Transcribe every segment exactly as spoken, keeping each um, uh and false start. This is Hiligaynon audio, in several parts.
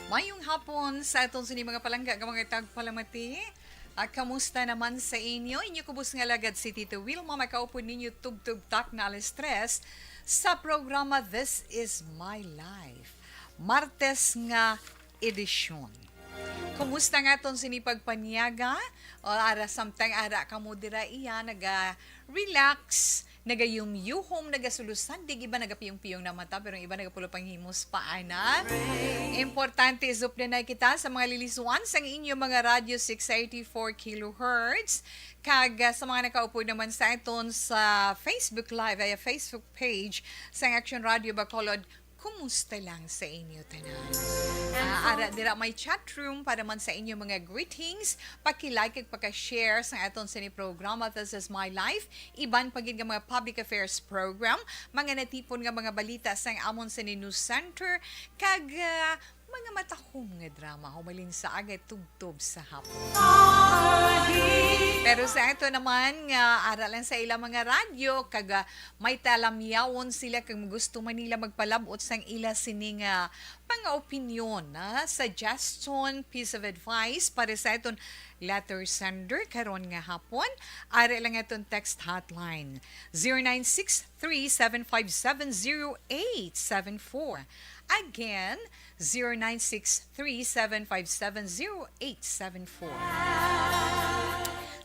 Mayong hapon sa aton sini mga palangga nga mga tagpalamati. Ah, kamusta naman sa inyo? Inyo kubos nga alagad si Tito Wilma, makaupod ninyo tubtob takna alas tres sa programa This Is My Life, Martes nga edisyon. Kumusta nga aton sini pagpanyaga? O ara, samtang ara kamo dira iya naga-relax, nagayumyuhom, nagasulosan, dig iba nagapiyong-piyong na mata, pero ang iba nagapulot panghimos pa, ana. Importante, isupdanay kita sa mga liliswan sang inyo mga radyo six eighty-four kilohertz, kag, ah, sa mga nakaupod naman sa aton sa Facebook Live, ay Facebook page sang Action Radio Bacolod, kumusta lang sa inyo tanan? Ah, ara dira may chat room para man sa inyo mga greetings. Paki-like kag paka-share sa aton sini programa, This Is My Life. Iban pa gid nga mga public affairs program, mga natipon nga mga balita sang amon sini news center, kag, ah, mga matahom nga drama humalin sa agay tubtob sa hapon. Pero sa ato naman nga ara lang sa ilang mga radyo, kag, ah, may talamyawon sila kag gusto man nila magpalabot sang ila sini nga mga opinyon, ah, suggestion, piece of advice para sa aton letter sender karon nga hapon, ara lang aton text hotline, zero nine six three seven five seven zero eight seven four. Again, zero nine six three seven five seven zero eight seven four.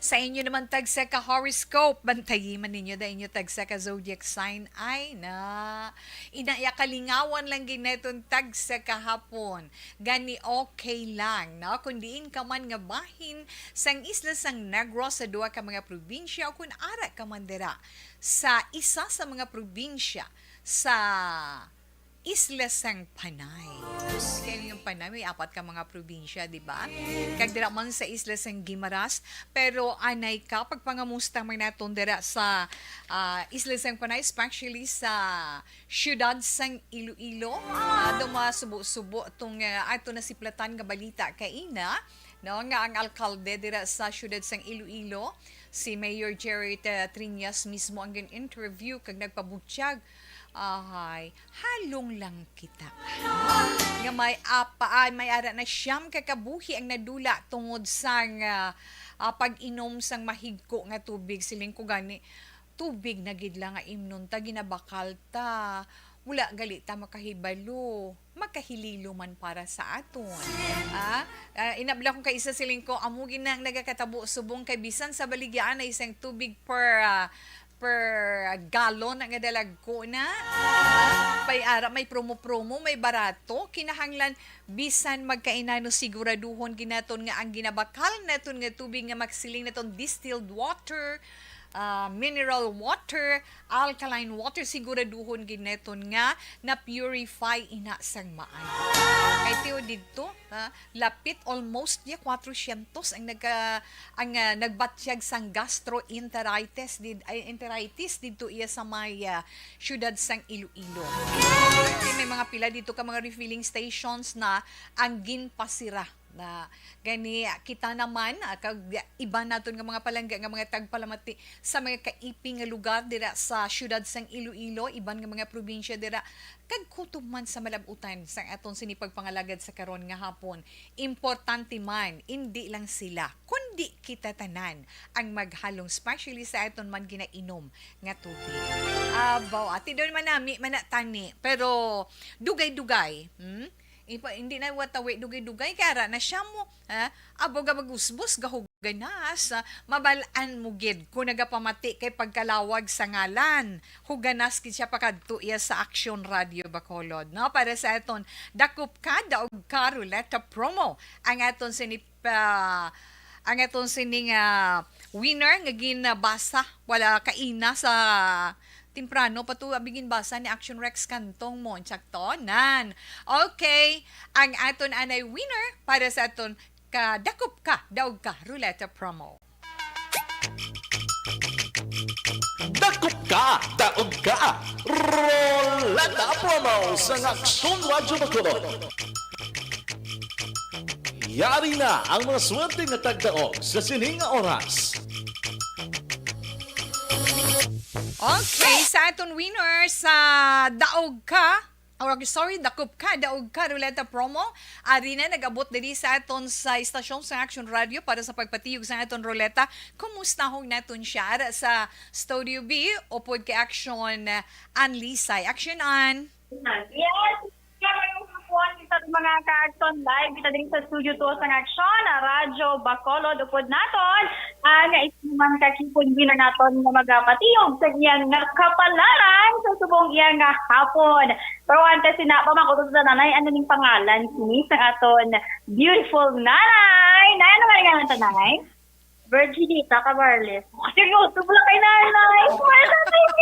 Sa inyo naman tagsa ka horoscope, bantayi man ninyo da inyo tagsa ka zodiac sign. Ay na, inaya kalingawan lang gid naton tagsa ka hapon. Gani okay lang, no? Kung diin ka man nga bahin sang isla sang Negros, sa duha ka mga probinsya, o kung ara ka man dira sa isa sa mga probinsya sa isla sang Panay. Kay yung Panay, may apat ka mga probinsya, di ba? Kag dira man sa isla sang Guimaras, pero anay ka, pagpangamusta man naton dira sa, ah, isla sang Panay, especially sa siyudad sang Iloilo. Ah, daw masubo-subo tong, ah, ato nasiplatan nga balita kaina, no, nga ang alkalde dira sa siyudad sang Iloilo, si Mayor Jerry T-, Triñas mismo ang gin-interview kag nagpabutyag, ahay, halong lang kita, no? Nga may apa, ay, may ara na siyam ka kabuhi ang nadula tungod sang, ah, ah, pag-inom sang mahigko nga tubig. Siling ko gani, tubig na gid lang nga imnon ta, ginabakal ta. Wala gali ta makahibalo, makahililo man para sa aton. Ah, ah, inabla kong kaisa siling ko, amo gid nang nagakatabo subong kay bisan sa baligya anay sang tubig per, ah, per gallon nga dalagko na. Ah, may ara, may promo-promo, may barato. Kinahanglan bisan magkainano, siguraduhon gid naton nga ang ginabakal naton nga tubig nga magsiling naton distilled water, ah, mineral water, alkaline water, siguraduhon gid naton nga na-purify ina sang maayo. Kay tiyo didto, ah, lapit almost ya kwatrosyentos ang nagka-, ang, ah, nagbatyag sang gastroenteritis did-, ay, enteritis didto iya sa may, ah, siyudad sang Iloilo. Kay may mga pila didto ka mga refilling stations na ang ginpasira. Na gani kita naman, ah, kag iban naton nga mga palangga nga mga tagpalamati sa mga kaiping nga lugar dira sa siyudad sang Iloilo, iban nga mga probinsya dira, kag kutob man sa malab-utan sang aton sini pagpangalagad sa karon nga hapon. Importante man, indi lang sila, kundi kita tanan ang maghalong, especially sa aton man ginainom nga tubig. Abaw, ati doon manami, manatani, pero dugay-dugay, hmm? Ipa, hindi na watawi dugay-dugay, kay ara na siya mo, ha? Abo ga magusbos, gahuganas, ha? Mabal-an mo gid kung nagapamati kay pagkalawag sa ngalan. Huganas gid siya pakadto iya sa Action Radio Bacolod, no? Para sa aton Dakop Ka, Daog Ka Ruleta promo. Ang aton sini pa, ang aton sining, ah, winner nga ginbasa, wala kaina sa temprano pa to, abi ginbasa ni Action Rex Cantong mo, insakto, nan. Okay, ang aton anay winner para sa aton ka Dakop Ka, Daog Ka Ruleta promo. Dakop Ka, Daog Ka Ruleta promo sa Action Radio Bacolod. Yari na ang mga swerte nga tagdaog sa sining nga oras. Okay, sa aton winner sa Daog Ka, Or, sorry, Dakop Ka Daog Ka Ruleta promo. Ari na, nag-abot diri sa aton sa istasyon sa Action Radio para sa pagpatiyog sa aton ruleta. Kumustahon naton siya ara sa Studio B, upod kay Action Ann Lisay. Action Ann. Yes! Maayong hapon sa mga ka-Action Live. Kita diri sa Studio two sa Action, Radyo Bacolod. Upod naton ang isa naman ka coupon winner naton nga magapatiyog sa iyang nga kapalaran sa subong iya nga hapon. Pero antes sina, pamangkot sa nanay, ano ning pangalan sini sa aton beautiful nanay? Nay, ano nga ngalan ta, nay? Virginita Cabarles. Seryoso mo lang kay nanay. Wala sa T V.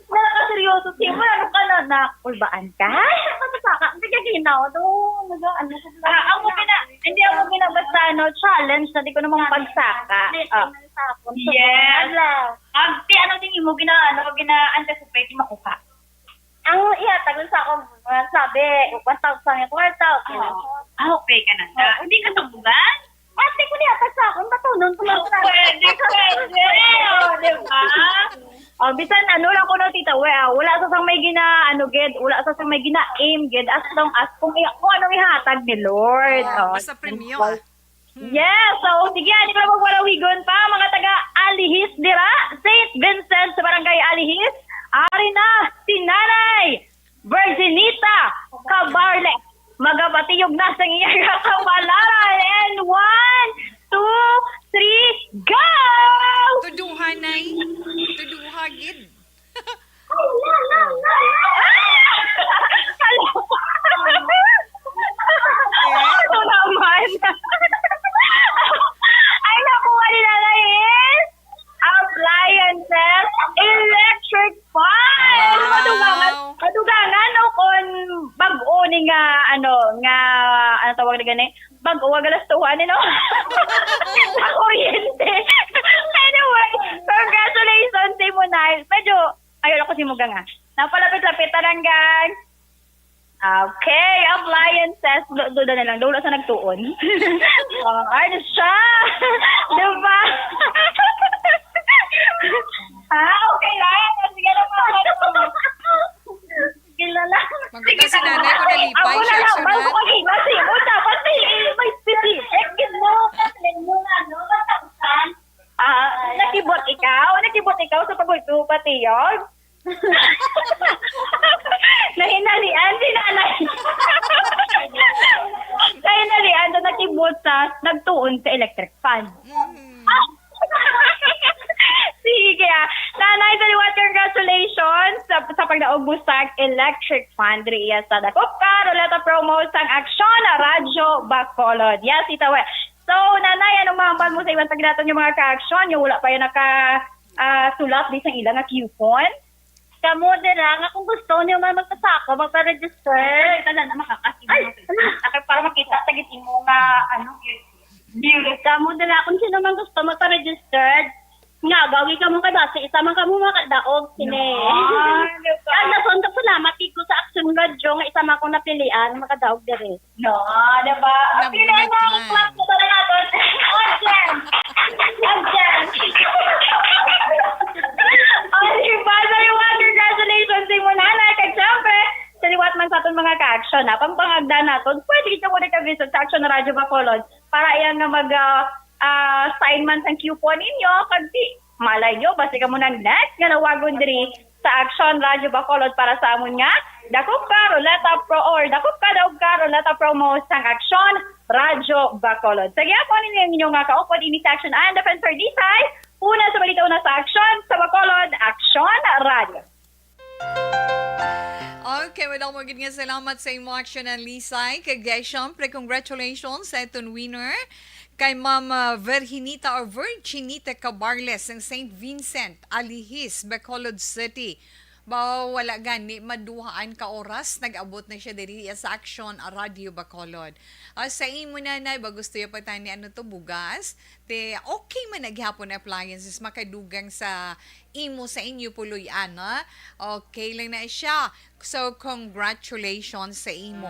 Wala ka seryoso. Sige mo, ano ka na, na? Ulbaan ka? Ay, ano sa ka? Hindi ka ginaw. Do, nag-, ano sa Ah, ang mo gina-, hindi ako gina-, basta, ano, challenge na di ko namang pagsaka. Ah. Yes. Ang ti-, ano din mo gina-, ano, gina-anticipate makuha? Ang ihatag lang sa akon, ah, sabi, one thousand yung kwarta, okay na. Ah, ah, okay ka na. Ah, hindi ka tumbugan? Ate ko niya, sa akon, batunon ko lang. Oh, pwede, pwede. Oh, di ba? Oh, bisan ano lang ko na, tita, we, ah, wala sa sang may gina, ano, gid, wala sa sang may gina-aim, gid, as long as kung i-, kung anong ihatag ni Lord. Ah, oh, basta premyo, ah. Hmm. Yes, so, sige, hindi ko na magwalawigon pa, mga taga Alihis dira, Saint Vincent sa Barangay Alihis. Ari na si Nanay Virginita Cabarle. Magapatiyog na sa iya nga kabalaran. And one, two, three, go! Tuduha, Nay. Tuduha, gid. Ay, la, la, la, la. Ano naman? Ay, nakuha ni Nanay is appliances, electric fan. Wow. Madugangan, madugangan, no, kung bag-o ni nga, ano, nga, ano tawag na gani? Bag-o, nga galastuhan, eh, no? Ang kuryente. Anyway, congratulations sa imo, Nay. Medyo, ayaw lang ko si Mugang, ah. Napalapit-lapit, tanan, gang. Okay, appliances. Do, do na lang. Do, wala sa nagtuon. Oh, ay, siya. Diba? Ah, okay lang. Sige lang, mga ano. Sige na lang. Magkita si nanay ko nalipay siya, lang, sunod. Bago ko mag-iba, sige mo, dapat may, may specific. Eh, gid mo, kasi mo nga, no? Matangsan. Ah, nakibot ikaw? Nakibot ikaw sa pagulto, patiyog? Nahinalian si nanay. Nahinalian na nakibot sa nagtuon sa electric fan. Mm. Sige, ah. Nanay, sa liwat, congratulations sa, sa pagdaog mo sa electric fan diri iya sa Dakop Ka Ruleta promo sang Aksyon Radyo Bacolod. Yes, itaw, eh. So, Nanay, anong mahambal mo sa iban pa gid naton nga mga ka-aksyon nga wala pa yan naka, ah, sulat di sang ila nga coupon? Kamo dira nga kung gusto niyo man magpasako, magpa-register. Ay, tala na, makakasi. Ay, okay, para makita sa gid imo nga, ano, views. Kamo dira kung sino man gusto magpa-register, nga gawin kamo kay basi isa man kamo makadaog sini. Ah, diba? Kaya nagdason kag salamat gid ko sa Action Radio nga isa man akong napilian makadaog diri. No, di ba? Nabunot. Pila na ang man. Clap na pala natin. Audience! Audience! O, di ba? Sa liwat, congratulations sa imo, Nanay. Kag syempre, sa liwat man sa aton mga ka-action, ha? Pangpangagda naton, pwede kita mo ka-visit sa Action Radyo Bacolod para iya nga mag, ah, ah, sign man sang coupon ninyo. Kag di, malay nyo, basi kamo nang next nga nawagon diri sa Action Radyo Bacolod para sa amon nga Dakop Ka Ruleta Pro or Dakop Ka Daog Ka Ruleta Promo sang Action Radyo Bacolod. Sa gihapon, ini ang inyo nga kaupod, ini sa Action and Defensor Disay. Una sa balita, una sa aksyon, sa Bacolod, Action Radyo. Okay, madamo gid nga salamat sa imo, Action Ann Lisay. Kag, eh, syempre, congratulations sa aton winner. Kay Ma'am, ah, Virginita or Virginita Cabarles ng Saint Vincent, Alihis, Bacolod City. Ba, wala gani maduhaan ka oras, nag-abot na siya diri sa Action Radio Bacolod. Ah, sa imo, Nanay, ba gusto ya pa tani, ano to, bugas? Te, okay man na gihapon appliances makadugang sa imo, sa inyo puloy-an, ha? Okay lang na siya. So, congratulations sa imo.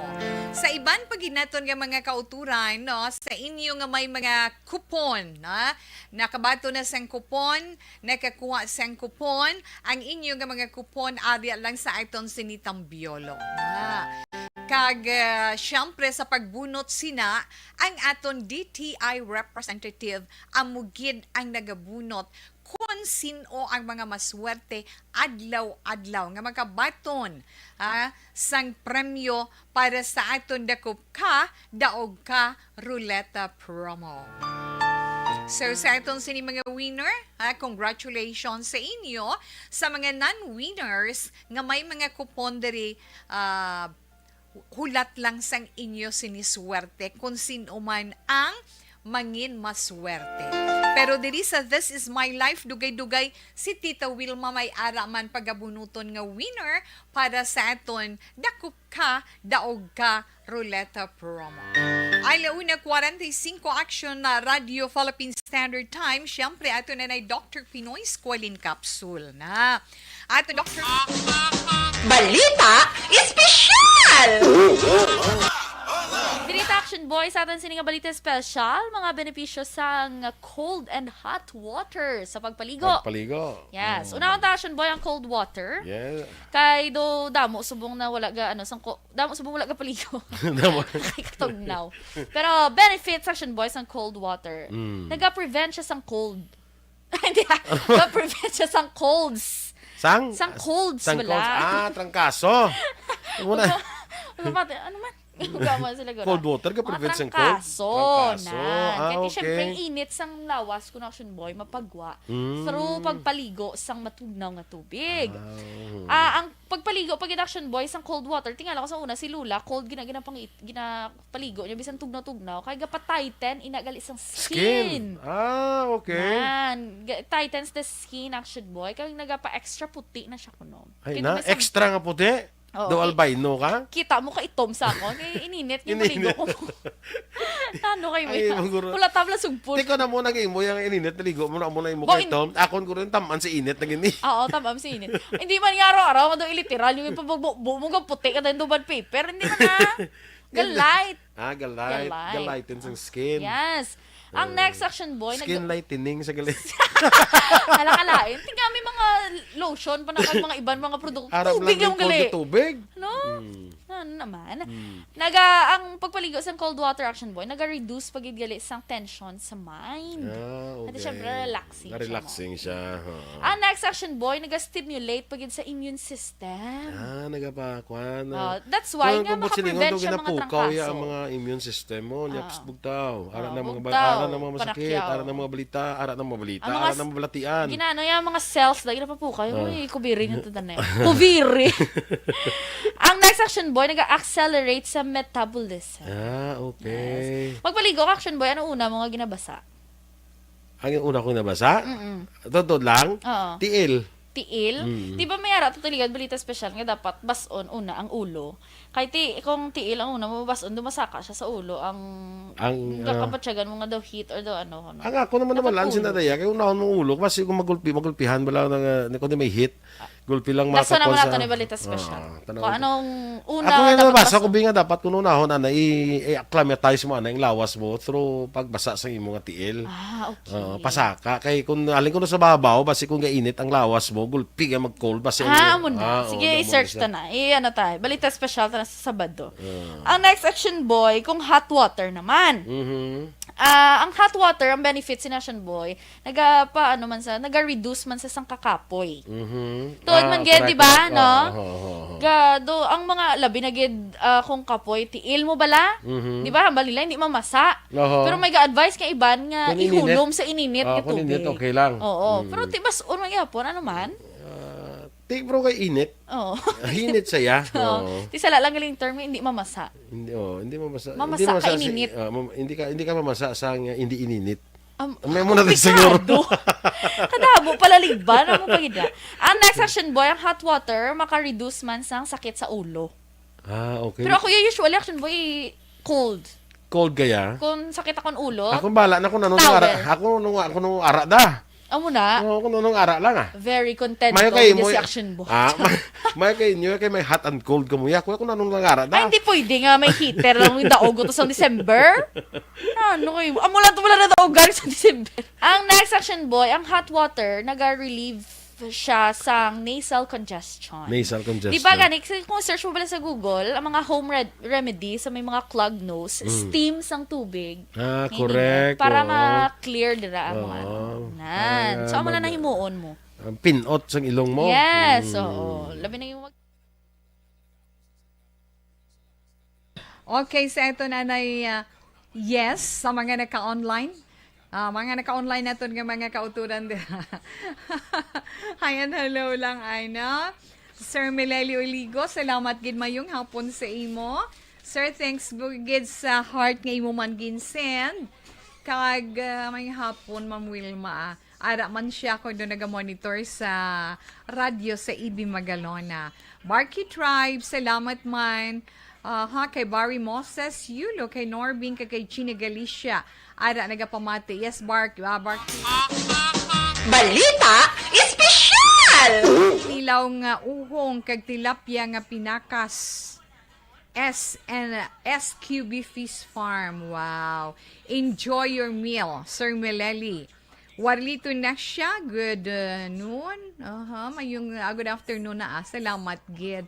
Sa iban pa gid naton nga mga kauturan, no, sa inyo nga may mga kupon, ha? Nakabato na sang kupon, nakakuha sang kupon, ang inyo nga mga kupon, ari lang sa aton sini Tambiolo, ha? Kag, ah, siyempre, sa pagbunot sina, ang aton D T I representative amo gid ang nagabunot kon sin-o ang mga maswerte adlaw-adlaw nga makabaton, ah, sang premyo para sa aton Dakop Ka, Daog Ka Ruleta promo. So, sa aton sini mga winner, ah, congratulations sa inyo. Sa mga non-winners nga may mga kupon diri, ah, hulat lang sang inyo siniswerte kung sino man ang mangin maswerte. Pero diri sa This Is My Life, dugay-dugay si Tita Wilma may ara man pagabunuton nga winner para sa aton Dakop Ka, Daog Ka Ruleta promo. Alauna kwarenta y cinco, action na Radyo Philippine Standard Time. Siyempre, ato na nay Doctor Pinoy Squalene Capsule na. Ato, Doctor. Balita Espesyal! Diri ta, Action Boy, sa aton sini nga balita espesyal, mga benepisyo sang cold and hot water sa pagpaligo. Pagpaligo. Yes. Mm. Unahon ta, Action Boy, ang cold water. Yeah. Kay do damo subong na wala ga, ano, sang ko-, damo subong wala ga paligo. Damo. Kay katugnaw. Pero benefits, Action Boy, sang cold water. Mm. Naga-prevent siya sang cold. Hindi, ah. Naga-prevent siya sang colds. Sang? Sang colds, sang bala. Colds. Ah, trangkaso. Ano na? Ano ba? Ano man? Gama sila gura. Cold water ka prevent sang cold? Mga trangkaso. Trangkaso. Ah, okay. Kaya siyempre, ang init sang lawas, kun, Action Boy, mapagwa Mm. through pagpaligo sang matugnaw nga tubig. Ah, mhm. Ah, ang pagpaligo pag Action Boy sang cold water, tingala ko sa una si Lola, cold gina, gina, gina, paligo niya, bisan tugnaw-tugnaw, kay gapa-tighten ina gali sang skin. Skin. Ah, okay. Nan, ga-, tightens the skin, Action Boy, kay nagapa-extra puti na siya kuno. Ay, kay na, may sam- extra nga puti? Oo, daw kay albino ka? Kita mo ka itom sa akon, kay ininit niya. Ininit. Maligo ko. Ano kayo? Ay, maguro. Wala tabla sugpon. Tiko na mo nag-imo yung ininit, naligo mo na mo na imo. Bo, kay in- Tom. Akon ko rin, taman si init na gini. Oo, taman si init. Hindi man nga araw-araw, nga daw iliteral, yung ipabugbo mo, puti ka dahil duman paper. Hindi man na. Ga-light. Ah, ga-light. Ga-light. Ga-lighten sang skin. Yes. Ang Ah. next, Action Boy, nag- Skin lightening sa gali. Hala, kalain. Tingnan, may mga lotion pa na kag mga iban, mga produkto. Aram lang tubig lang yung gali. Tubig. No? Mm. Ano naman? Mm. Naga, ang pagpaligo sa cold water, Action Boy, naga-reduce pa gid gali sang tension sa mind. Ah, okay. At syempre, relaxing siya. Na-relaxing siya, oo. Ang next, Action Boy, naga-stimulate pa gid sa immune system. Ah, nagapa-, kwan, ah. Oh, that's why nga maka-prevent siya, mga trangkaso. Ang mga immune system mo, nya, ah, psst, bugtaw. Ara na mga bal-, ara na mga masakit, ara na mga balita, ara na mga balita, ara na mga balatian. Ginano yung mga cells, lagi napapukaw. Ah. Uy, kubiri niyo to, tanay. Kubiri. Ang next, Action Boy, nag-accelerate sa metabolism. Ah, okay. Yes. Magpaligo ka, Action Boy, ano una mo nga ginabasa? Ang una kong nabasa? Mm-mm. Totoo lang? Oo. Tiil. Tiil? Mm. Di ba may ara to tuligan balita special nga dapat bas-on una ang ulo? Kay ti-, kung tiil ang una mo bas-on, dumasaka siya sa ulo ang, ang, ah, kapatyagan mo nga daw heat or daw ano, ano. Ang ako naman, dapat naman lang ulo. Sinadaya, kay unahon mong ulo, kasi kung magulpi, magulpihan, bala na, uh, kung di may heat, gulpi lang. Nasa makakuha naman sa ato ni balita special. Ah, tanaw. Kung anong una. Ako nga nabasa ko, bi nga dapat kung unahon, ana, i-, i-acclimatize mo, ana, yung lawas mo through pagbasa sa imo nga tiil. Ah, okay. Oo, pasaka. Kay kung alin ko na sa babaw, basi kung gainit ang lawas mo, gulpi ka mag-cold, basi. Ah, ang, amo na. Ah, oo, sige, amo na i-search siya. Ta na. I-, ano tayo, balita special ta na sa Sabado. Ah. Ang next, Action Boy, kung hot water naman. Mhm. Ah, ang hot water, ang benefits ni Action Boy, naga pa, ano man sa, naga-reduce man sa sang kakapoy. Mhm. Tuod man gid, di ba, no? Ah, correct, correct. Oo, oo, oo. Ga, do, ang mga labi na gid, ah, kung kapoy, tiil mo bala? Mhm. Di ba, hambal nila, hindi mamasa. Oho. Pero may ga-advise ka iban nga ihulom sa ininit nga tubig. Kung ininit. Ah, kung ininit, okay lang. Oo. Mm. Pero ti bas-on man gyapon, ano man? Ah, ti, pero kay init. Oo. Init saya. Oo. Oo. Ti sala lang galing term, hindi mamasa. Hindi, oh, hindi mamasa. Mamasa ka ininit. Hindi mamasa sa, ah, mam-, hindi ka, hindi ka mamasa sa nga hindi ininit. Am-, may muna tayo siguro. Kadamo pala liban, amo pa gid na. Ang next, Action Boy, ang hot water maka-reduce man sang sakit sa ulo. Ah, okay. Pero ako, yung usually, Action Boy, cold. Cold kaya? Kung sakit akong ulo, Ako bala na kung anong Towel. ara. Ako nung, ako nung ara da. Amo na. Oo, kung anong ara lang ah. Very content Mayo ko kay din mo si Action Boy. Ah, may, mayo kay inyo kay may hot and cold ka mo. Ako kung anong lang ara da. Ay, hindi pwede nga may heater lang yung daog to sa December. Ano kayo? Amo lang to wala na daogan sa December. Ang next Action Boy, ang hot water, naga-relieve siya sang nasal congestion. Nasal congestion. Di ba gani, kasi kung search mo pala sa Google, ang mga home red- remedy sa may mga clogged nose, Mm. steam sang tubig. Ah, Meaning, correct, para oo. ma-clear dira ang mga Oo. ano. Nan. Para So, amo na mag- nahimuon mo. Ang pinot sang ilong mo. Yes, Mm. oo. Labi na yung mag- Okay, sa ito, Nanay, ah, yes, sa mga naka-online. Ah, mga naka-online naton nga mga kauturan dira. Hi and hello lang, Ana. Sir Melelio Oligo, salamat gid, mayong hapon sa imo. Sir, thanks bu-, gid sa heart nga imo man ginsend. Kag, ah, may hapon, Ma'am Wilma. Ara man siya ko doon nagamonitor sa radyo sa E B Magalona. Barky Tribe, salamat man. Aha, kay Barry Moses, Yulo, kay Norbing, kag kay Chini Galicia. Ara nagapamati. Yes, Bark, ah, Barky. Balita espesyal! Nilaw nga uhong kag tilapia nga pinakas. S and S Q B Fish Farm. Wow. Enjoy your meal, Sir Meleli. Warlito na siya. Good, uh, noon. Aha, mayong, uh, good afternoon na, ah. Salamat gid.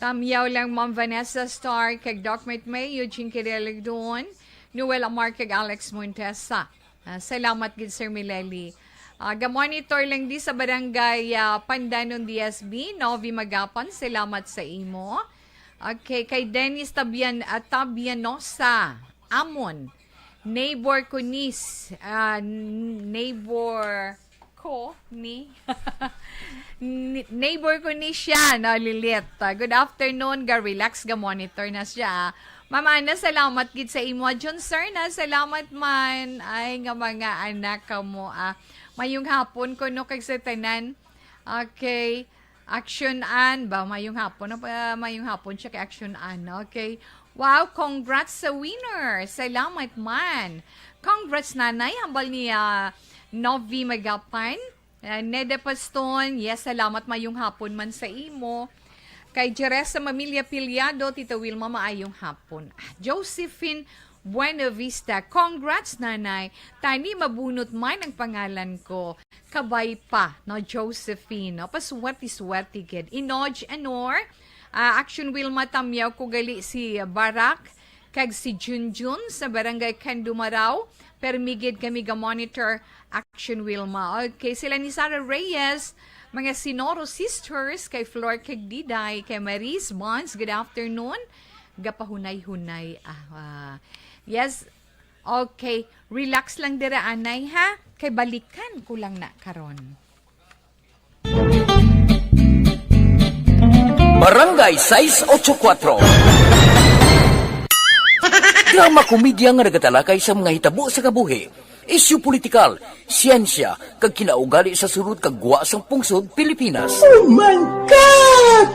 Tamyaw lang, Ma'am Vanessa Star, kag Doc May, Eugene Kirelagdon, Noel Amar, kag Alex Montesa. Ah, salamat gid, Sir Mileli. Ah, ga-monitor lang di sa barangay, ah, Pandanon D S B, Novi Magapan. Salamat sa imo. Okay, kay Dennis Tabian-, ah, Tabianosa Amon. Neighbor ko ni s-, ah, n-, neighbor ko ni, ni-, neighbor ko ni siya, no, Lilit. Ah, good afternoon, ga-relax, ga-monitor na siya. Ma'am Ana, salamat gid sa imo. John Serna, salamat man. Ay, nga mga anak ka mo, ah. Mayong hapon ko, no, kag sa tanan. Okay. Action Ann ba? Mayong hapon. Ano pa? Mayong hapon siya kay Action Ann. Okay. Wow, congrats sa winner. Salamat man. Congrats, Nanay. Hambal ni, ah, Novi Magapan. Ah, Neda Paston, yes, salamat. Mayong hapon man sa imo. Kay Jerez sa Mamilya Piliado, Tita Wilma, maayong hapon. Ah, Josephine Buenavista, congrats, Nanay. Tani mabunot man ang pangalan ko. Kabay pa, no, Josephine, no? Paswerte-swerte gid. Inoj Anor, ah, Action Wilma, tamyaw ko gali si Barak, kag si Junjun sa Barangay Candumaraw. Permi gid kami ga-monitor, Action Wilma. Okay, sila ni Sarah Reyes, mga Sinoro Sisters, kay Flor kag Diday, kay Maris Mons, good afternoon. Gapahunay-hunay. Ah, ah. Yes. Okay, relax lang dira, anay, ha? Kay balikan ko lang na karon. Barangay sais ocho kuatro. Drama komedya nga nagatalakay sa mga hitabo sa kabuhi, isyu politikal, siyensya, kag kinaugali sa sulod kag gwa sang pungsod Pilipinas. Oh my God!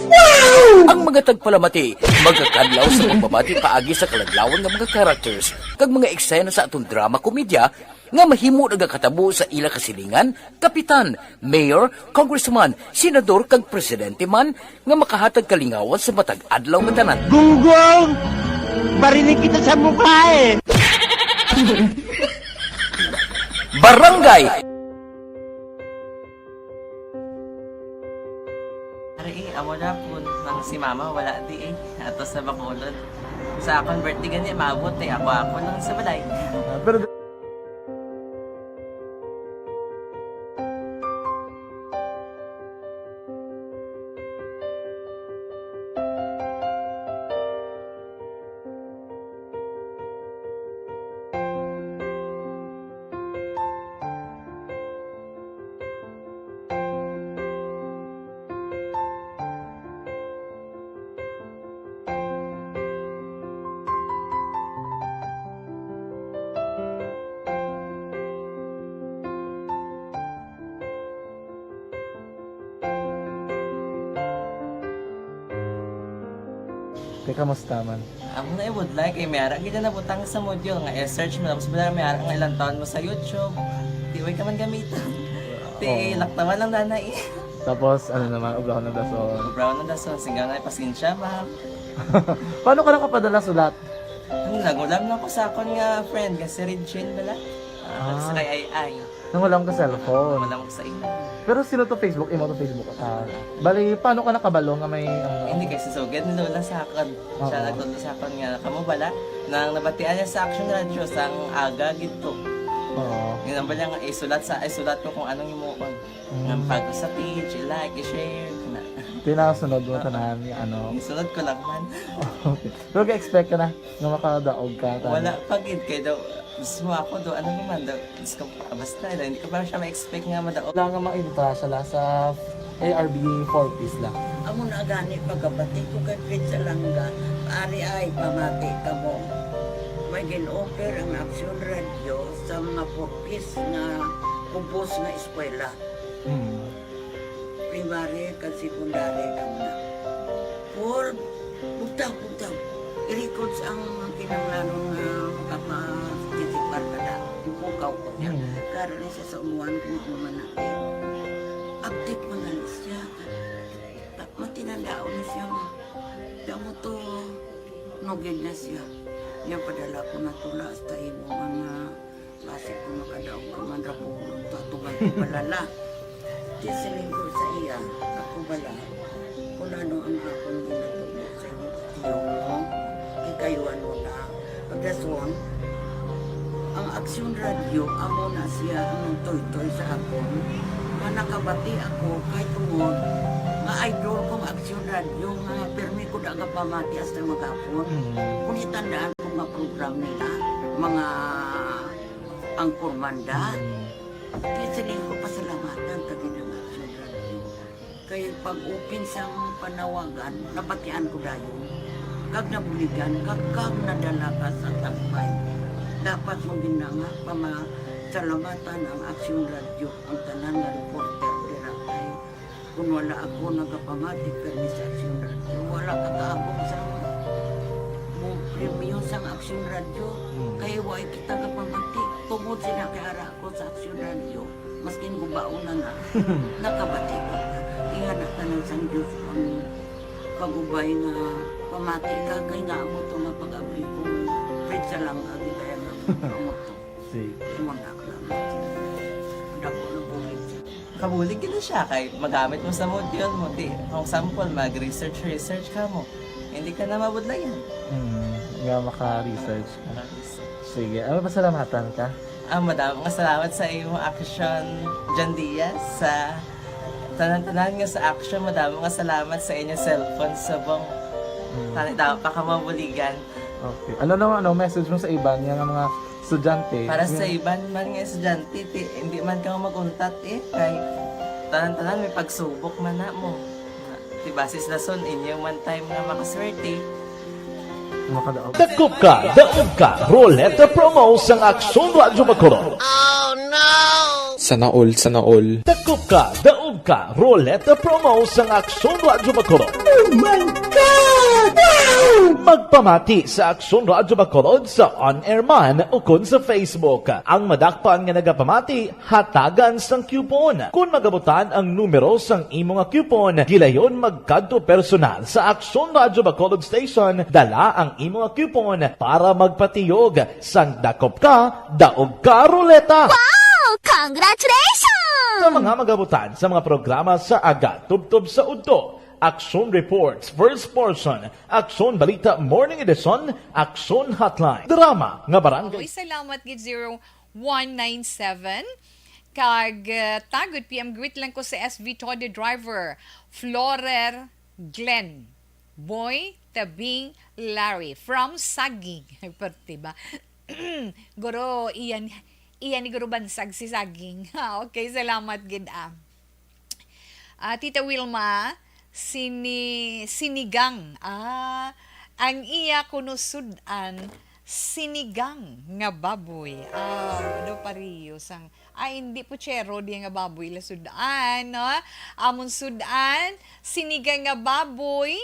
Wow! Ang mga tagpalamati magakadlaw sa pagbabati paagi sa kaladlawan nga mga characters kag mga eksena sa aton drama komedya nga mahimo nagakatabo sa ila kasilingan, kapitan, mayor, congressman, senador, kag presidente man nga makahatag kalingawan sa matag adlaw nga tanan. Gunggong! Barinig kita sa mukha eh! Barangay Ari, eh, amo na po nang si Mama wala di, eh. Ato sa Bacolod. Sa akong birthday gani, maabot, eh. Ako, ako lang sa balay. Ah, pero Kay kamusta man? Amo na ibudlay kay may ara gid na nabutang sa module nga i-search mo, tapos wala may ara nga ilang taon mo sa YouTube. Di way ka man gamiton. Ti Oo. Laktawan lang dana eh. Tapos, ano naman, ubrahon ng dason. Ubrahon ng dason, singgaw na, "Pasensya, ma'am." Paano ka nakapadala sulat? Ano, nagulam na ko sa akon nga friend, nga si Regine bala. Ah, Ah. Sa kay Ay Ay. Nangulam ka cellphone? Nangulam ko sa imo. Pero sino to Facebook? Imo to Facebook? Ah, bali, paano ka nakabalo nga may, ano? Hindi, kay si Sugad ni Lola sa akon. Oo. Siya nagtudlo sa akon nga, "Kamo bala?" Nang nabatian niya sa Action Radio, sang aga gid to. Oo. Yun ang bala nga, isulat sa, isulat ko kung anong himuon. Mm. Nga pag sa page, i-like, i-share, na. Pinasunod mo Oo. tanan, yung ano. Isunod ko lang man. Okay. Pero ga-expect ka na nga makadaog ka, tanan? Wala pa gid, kay daw, mismo ako daw, ano naman daw, Diyos ko, ah, basta, hindi ko pa siya ma-expect nga madaog. Wala nga mainta siya la sa A R B four Ps la. Amo na gani pagkabati ko kay Fred Salanga, ari ay pamati kamo. May gin-offer ang Action Radio sa mga four Ps nga ubos nga eskwela. Hmm. Primary kag secondary kamo na. For, bugtaw, bugtaw. I-records ang kinahanglanon nga makaparticipar ka na. Ipukaw ko niya. Mm. Karon ni siya sa umuan kung ano man na. Update man gani siya. Ta-, matinandaon na siya nga. Kamo to, nugid na siya. Niya padala ko na tula hasta imo mga Basi kung makadaog ka man ra po, tatugan ko balala. Di siling ko sa iya, ako bala, kung ano ang akong ginatubo sa inyo, tiyo mo, ikayuan mo na. Pagdason, ang Aksyon Radio, amo na siya ang nagtoytoy sa akon. Nga nakabati ako, kay tungod, nga idol kong Aksyon Radio, nga pirmi ko da nga pamati hasta magapon. Mm. Kung itandaan ko nga program nila, mga ang Kurmanda. Mm. Kaya siling ko, pasalamatan ta gid ang Action Radio. Kay pag-open sang panawagan, nabatian ko dayon. Kag nabuligan, kag, kag nadala ka sa tagbay. Dapat mo gid na nga pamasalamatan ang Action Radio, ang tanan nga reporter dira kay Kung wala ako nagapamati permi sa Aksyon Radio, wala ka kaabot sa mo premyo sang Aksyon Radio. Hmm. Kay wala kita gapamati. Tungod sila kay ara ako sa Aksyon Radio, maskin gubaon na na, nakabati kita. Ingana tanan sang Diyos ang pag-ubay nga pamati ka kay nga amo to nga pag-abli ko. Fred Salanga, di kaya nga amo to. Sige. Wala ka na. Dako na bulig siya. Kabulig gid na siya kay magamit mo sa module mo. Di, kung sample, mag-research, research ka mo. Hindi ka na mabudlayan. Hmm, nga maka-research ka. Maka-research. Sige, ano, pasalamatan ka? Ah, madamo nga salamat sa imo Action, John Diaz, sa tanan-tanan nga sa Action. Madamo nga salamat sa inyo cellphone subong. Hmm. Tani, dapat pa ka mabuligan. Okay. Ano naman, ano, message mo sa iban nga, nga mga estudyante? Para sa Yung iban man nga estudyante, ti, hindi man ka mag-untat eh. Kay tanan-tanan may pagsubok man na mo. Ti, basis na son, inyo man time nga makaswerte. Makadaog. Dakop ka, daog ka, Roleta Promo sang Aksyon Radyo Bacolod. Sana all, sana all. Dakop ka, daog ka, Roleta Promo sang Aksyon Radyo Bacolod. Oh my God! Wow! Magpamati sa Aksyon Radyo Bacolod sa on-air man o kon sa Facebook. Ang madakpan nga nagapamati, hatagan sang coupon. Kon magabutan ang numero sang imo nga coupon, gilayon magkadto personal sa Aksyon Radyo Bacolod Station, dala ang imo nga coupon para magpatiyog sang dakop ka, daog ka, Roleta. Wow! Congratulations! Sa mga magabutan sa mga programa sa aga, tubtob sa udto, Aksyon Reports, First Portion, Aksyon Balita Morning Edition, Aksyon Hotline, drama nga barangay. Oy, salamat gid, zero one nine seven. Kag, uh, tagod P M greet lang ko sa S V Toddy Driver, Florer Glenn, Boy Tabing Larry from Saging. Perte ba? Guro, iyan, iyan ni Guro Bansag si Saging. Ah, okay, salamat gid, ah. Ah, Tita Wilma, sini-, sinigang. Ah, ang iya kuno sud-an, sinigang nga baboy. Ah, ano, pareho sang, ah, hindi puchero, di nga baboy la sud-an, no? Amon sud-an, sinigang nga baboy.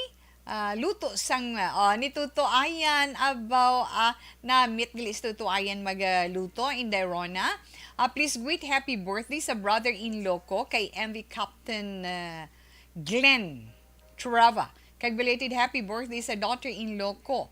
ah, luto sang, ah, ni Tuto Ayan, abaw, ah, na-meet gali si Tuto Ayan magaluto, Inday Rona. Ah, please greet happy birthday sa brother-in-law ko kay M V Captain, ah, Glenn Trava. Kag belated happy birthday sa daughter-in-law ko.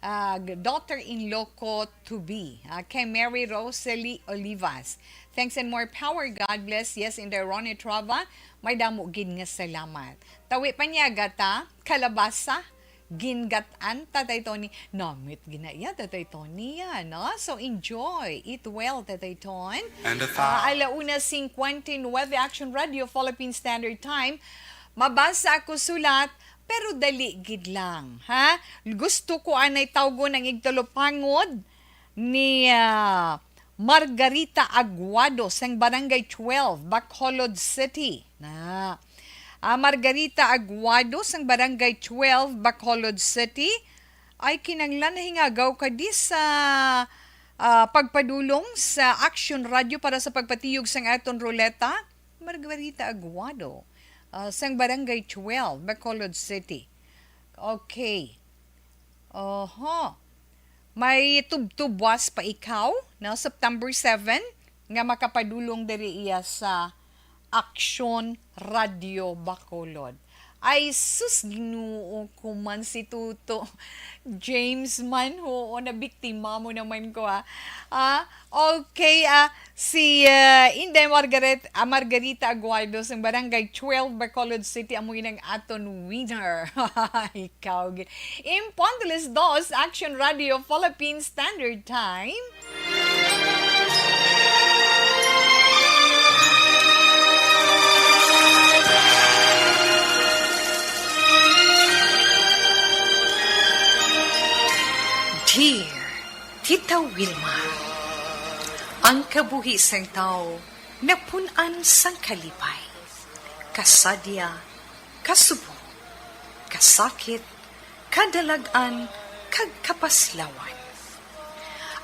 Ah, g-, daughter-in-law ko to be, ah, kay Mary Rosalie Olivas. Thanks and more power. God bless. Yes, Inday Ronnie Trava, may damo gid nga salamat. Tawi pa niya gata, kalabasa, gingatan, Tatay Tony. Namit gina iya, Tatay Tony, ya, no? So, enjoy. Eat well, Tatay Ton. And a Ah, thou- alauna cincuenta y nueve, Action Radio, Philippine Standard Time. Mabasa ako sulat, pero dali gid lang, ha? Gusto ko anay tawgon ang igtalupangod ni, ah, Margarita Aguado sang Barangay twelve, Bacolod City. Na. Ah, Margarita Aguado sang Barangay twelve, Bacolod City. Ay kinanglan na hingagaw ka di sa, ah, pagpadulong sa Action Radio para sa pagpatiyog sang aton ruleta. Margarita Aguado, ah, sang Barangay twelve, Bacolod City. Okay. Oho. May tubtubwas pa ikaw, no? September seven, nga makapadulong diri iya sa Action Radio Bacolod. Ay, sus, Ginoo ko man, si Tuto James man, oo, nabiktima mo naman ko, ah. Ah, okay, ah, si, ah, Inday Margaret, ah, Margarita Aguado sang Barangay twelve, Bacolod City, amo yun ang aton winner. Ikaw, gi-, in punto las dos, Action Radio Philippine Standard Time. Dear Tita Wilma, ang kabuhi sang tawo napun-an sang kalipay, kasadya, kasubo, kasakit, kadalag-an, kag kapaslawan.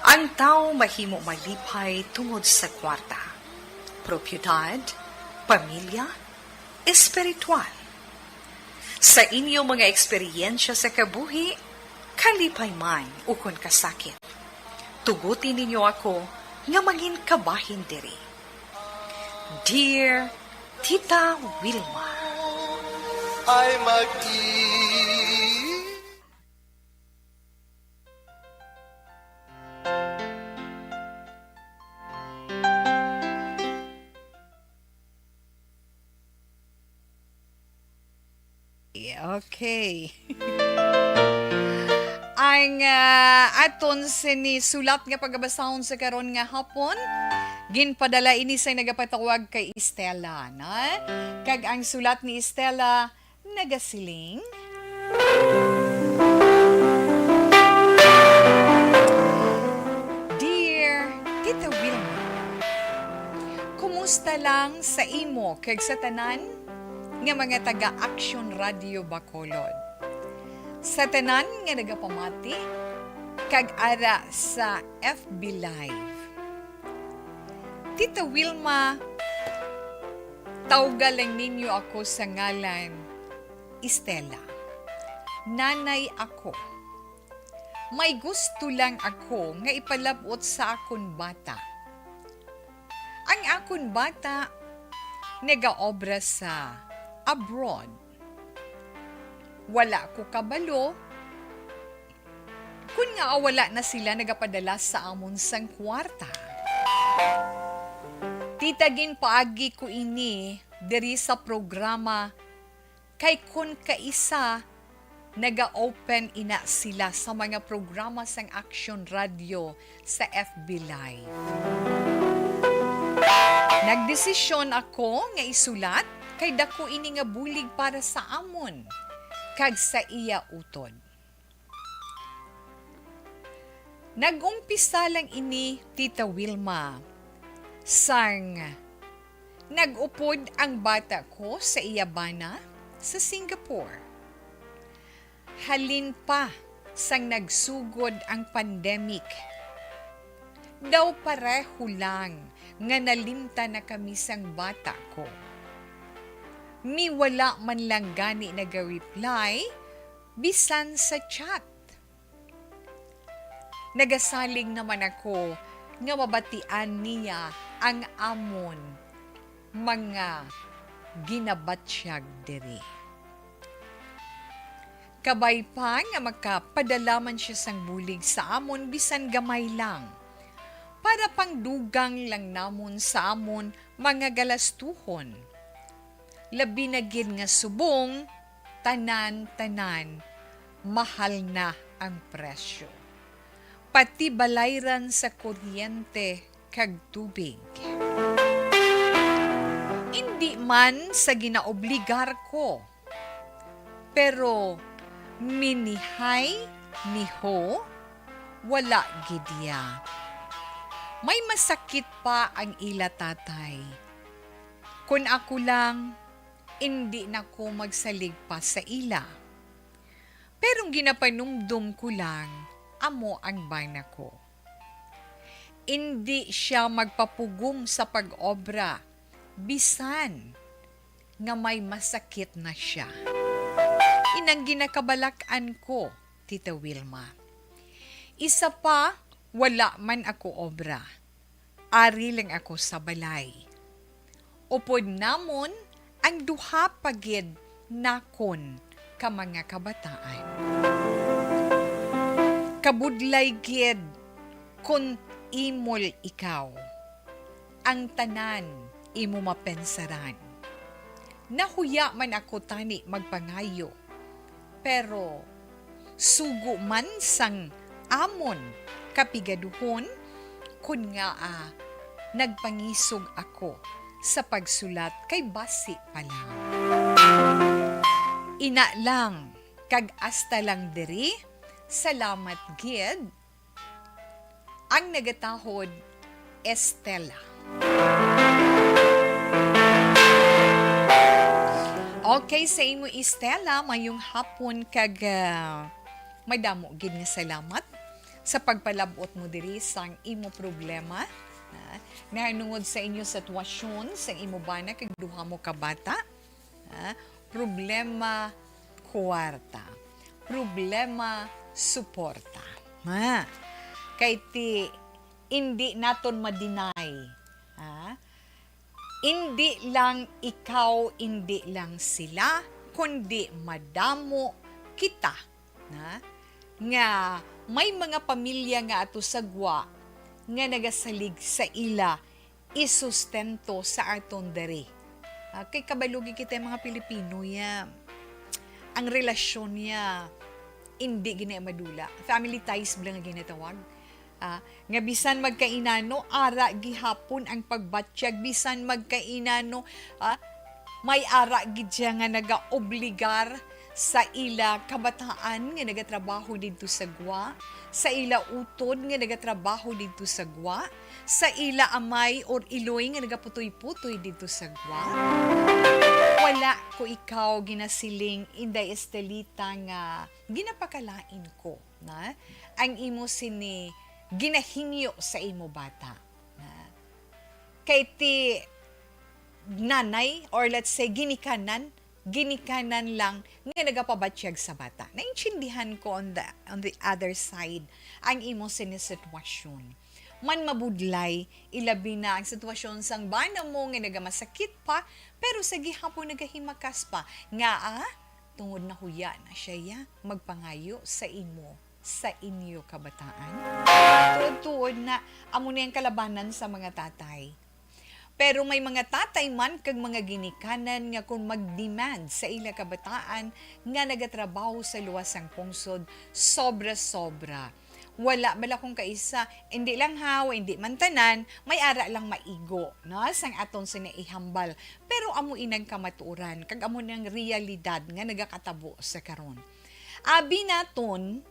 Ang tawo mahimo malipay tungod sa kwarta, propiedad, pamilya, espiritual. Sa inyo mga eksperyensya sa kabuhi, kalipay man ukon kasakit, tuguti ninyo ako nga mangin kabahin diri. Dear Tita Wilma. Ay mag-i- Okay. Ang, ah, aton sini sulat nga pagabasahon sa karon nga hapon, ginpadala ini sa nagapatawag kay Estela, na? Kag ang sulat ni Estela nagasiling, Dear Tita Wilma, kumusta lang sa imo kag sa tanan nga mga taga Action Radio Bacolod? Sa tanan nga nagapamati kag ara sa F B Live. Tita Wilma, tawga lang ninyo ako sa ngalan Estela. Nanay ako. May gusto lang ako nga ipalab-ot sa akon bata. Ang akon bata nagaobra sa abroad. Wala ko kabalo kon ngaa wala na sila nagapadala sa amon sang kwarta. Tita, ginpaagi ko ini diri sa programa kay kon kaisa, naga-open ina sila sa mga programa sang Action Radio sa F B Live. Nagdesisyon ako nga isulat kay dako ini nga bulig para sa amon kag sa iya utod. Nag-umpisa lang ini, Tita Wilma, sang nag-upod ang bata ko sa iya bana sa Singapore. Halin pa sang nagsugod ang pandemic, daw pareho lang nga nalimtan na kami sang bata ko. Ni wala man lang gani naga-reply bisan sa chat. Nagasalig naman ako nga mabatian niya ang amon mga ginabatyag diri. Kabay pa nga makapadala man sia sang bulig sa amon bisan gamay lang, para pangdugang lang namon sa amon mga galastuhon. Labi na gid nga subong, tanan-tanan mahal na ang presyo, pati balayran sa kuryente kag tubig. Indi man sa ginaobligar ko, pero minihay ni ho, wala gid ya. May masakit pa ang ila tatay. Kun ako lang, indi na ko magsalig pa sa ila. Pero ang ginapanumdom ko lang, amo ang bana ko. Indi sia magpapugong sa pag-obra, bisan nga may masakit na sia. Inang ginakabalak-an ko, Tita Wilma. Isa pa, wala man ako obra. Ari lang ako sa balay. Upod namon ang duha pa gid nakon ka mga kabataan. Kabudlay gid kun imol ikaw, ang tanan imo mapensaran. Nahuya man ako tani magpangayo, pero sugo man sang amon kapigaduhon, kun ngaa nagpangisog ako sa pagsulat kay basi pa lang. Ina lang, kag hasta lang diri, salamat gid. Ang nagatahod, Estela. Okay, sa imo, Estela, mayong hapon kag, ah, madamo gid nga salamat sa pagpalab-ot mo diri sang imo problema, ah, nahanungod sa inyo sitwasyon, sa imo bana kag duha mo ka bata. Ah, problema kwarta. Problema suporta. Ha? Kay ti, indi naton ma-deny. Ha? Indi lang ikaw, indi lang sila, kundi madamo kita, ha? Nga may mga pamilya nga ato sa gwa nga nagasalig sa ila isustento sa aton diri. Ah, kay kabalo gid kita mga Pilipino, ya, ang relasyon, ya, indi gid na madula. Family ties lang nga ginatawag. Ah, nga bisan magkainano, ara gihapon ang pagbatyag, bisan magkainano, ah, may ara gid siya nga nagaobligar sa ila kabataan nga nagatrabaho didto sa gwa, sa ila utod nga nagatrabaho didto sa gwa, sa ila amay or iloy nga nagaputoy-putoy didto sa gwa. Wala ko ikaw ginasiling, Inday Estelita, nga ginapakalain ko na ang imo sini ginahingyo sa imo bata. Na, kay ti nanay, or let's say, ginikanan, ginikanan lang nga nagapabatyag sa bata. Naintindihan ko on the, on the other side, ang imo sini sitwasyon. Man mabudlay, ilabi na ang sitwasyon sang bana mo nga nagamasakit pa, pero sa gihapon nagahimakas pa. Nga, ah, tungod nahuya na siya, ya, magpangayo sa imo, sa inyo kabataan. Tuod-tuod na, amo na ang kalabanan sa mga tatay. Pero may mga tatay man kag mga ginikanan nga kung mag-demand sa ila kabataan nga nagatrabaho sa luwas sang pungsod, sobra-sobra. Wala bala kung kaisa, hindi lang haw, hindi man tanan, may ara lang maigo, no? Sang aton sini ihambal. Pero amo inang kamatuoran, kag amo nang realidad nga nagakatabo sa karon. Abi naton,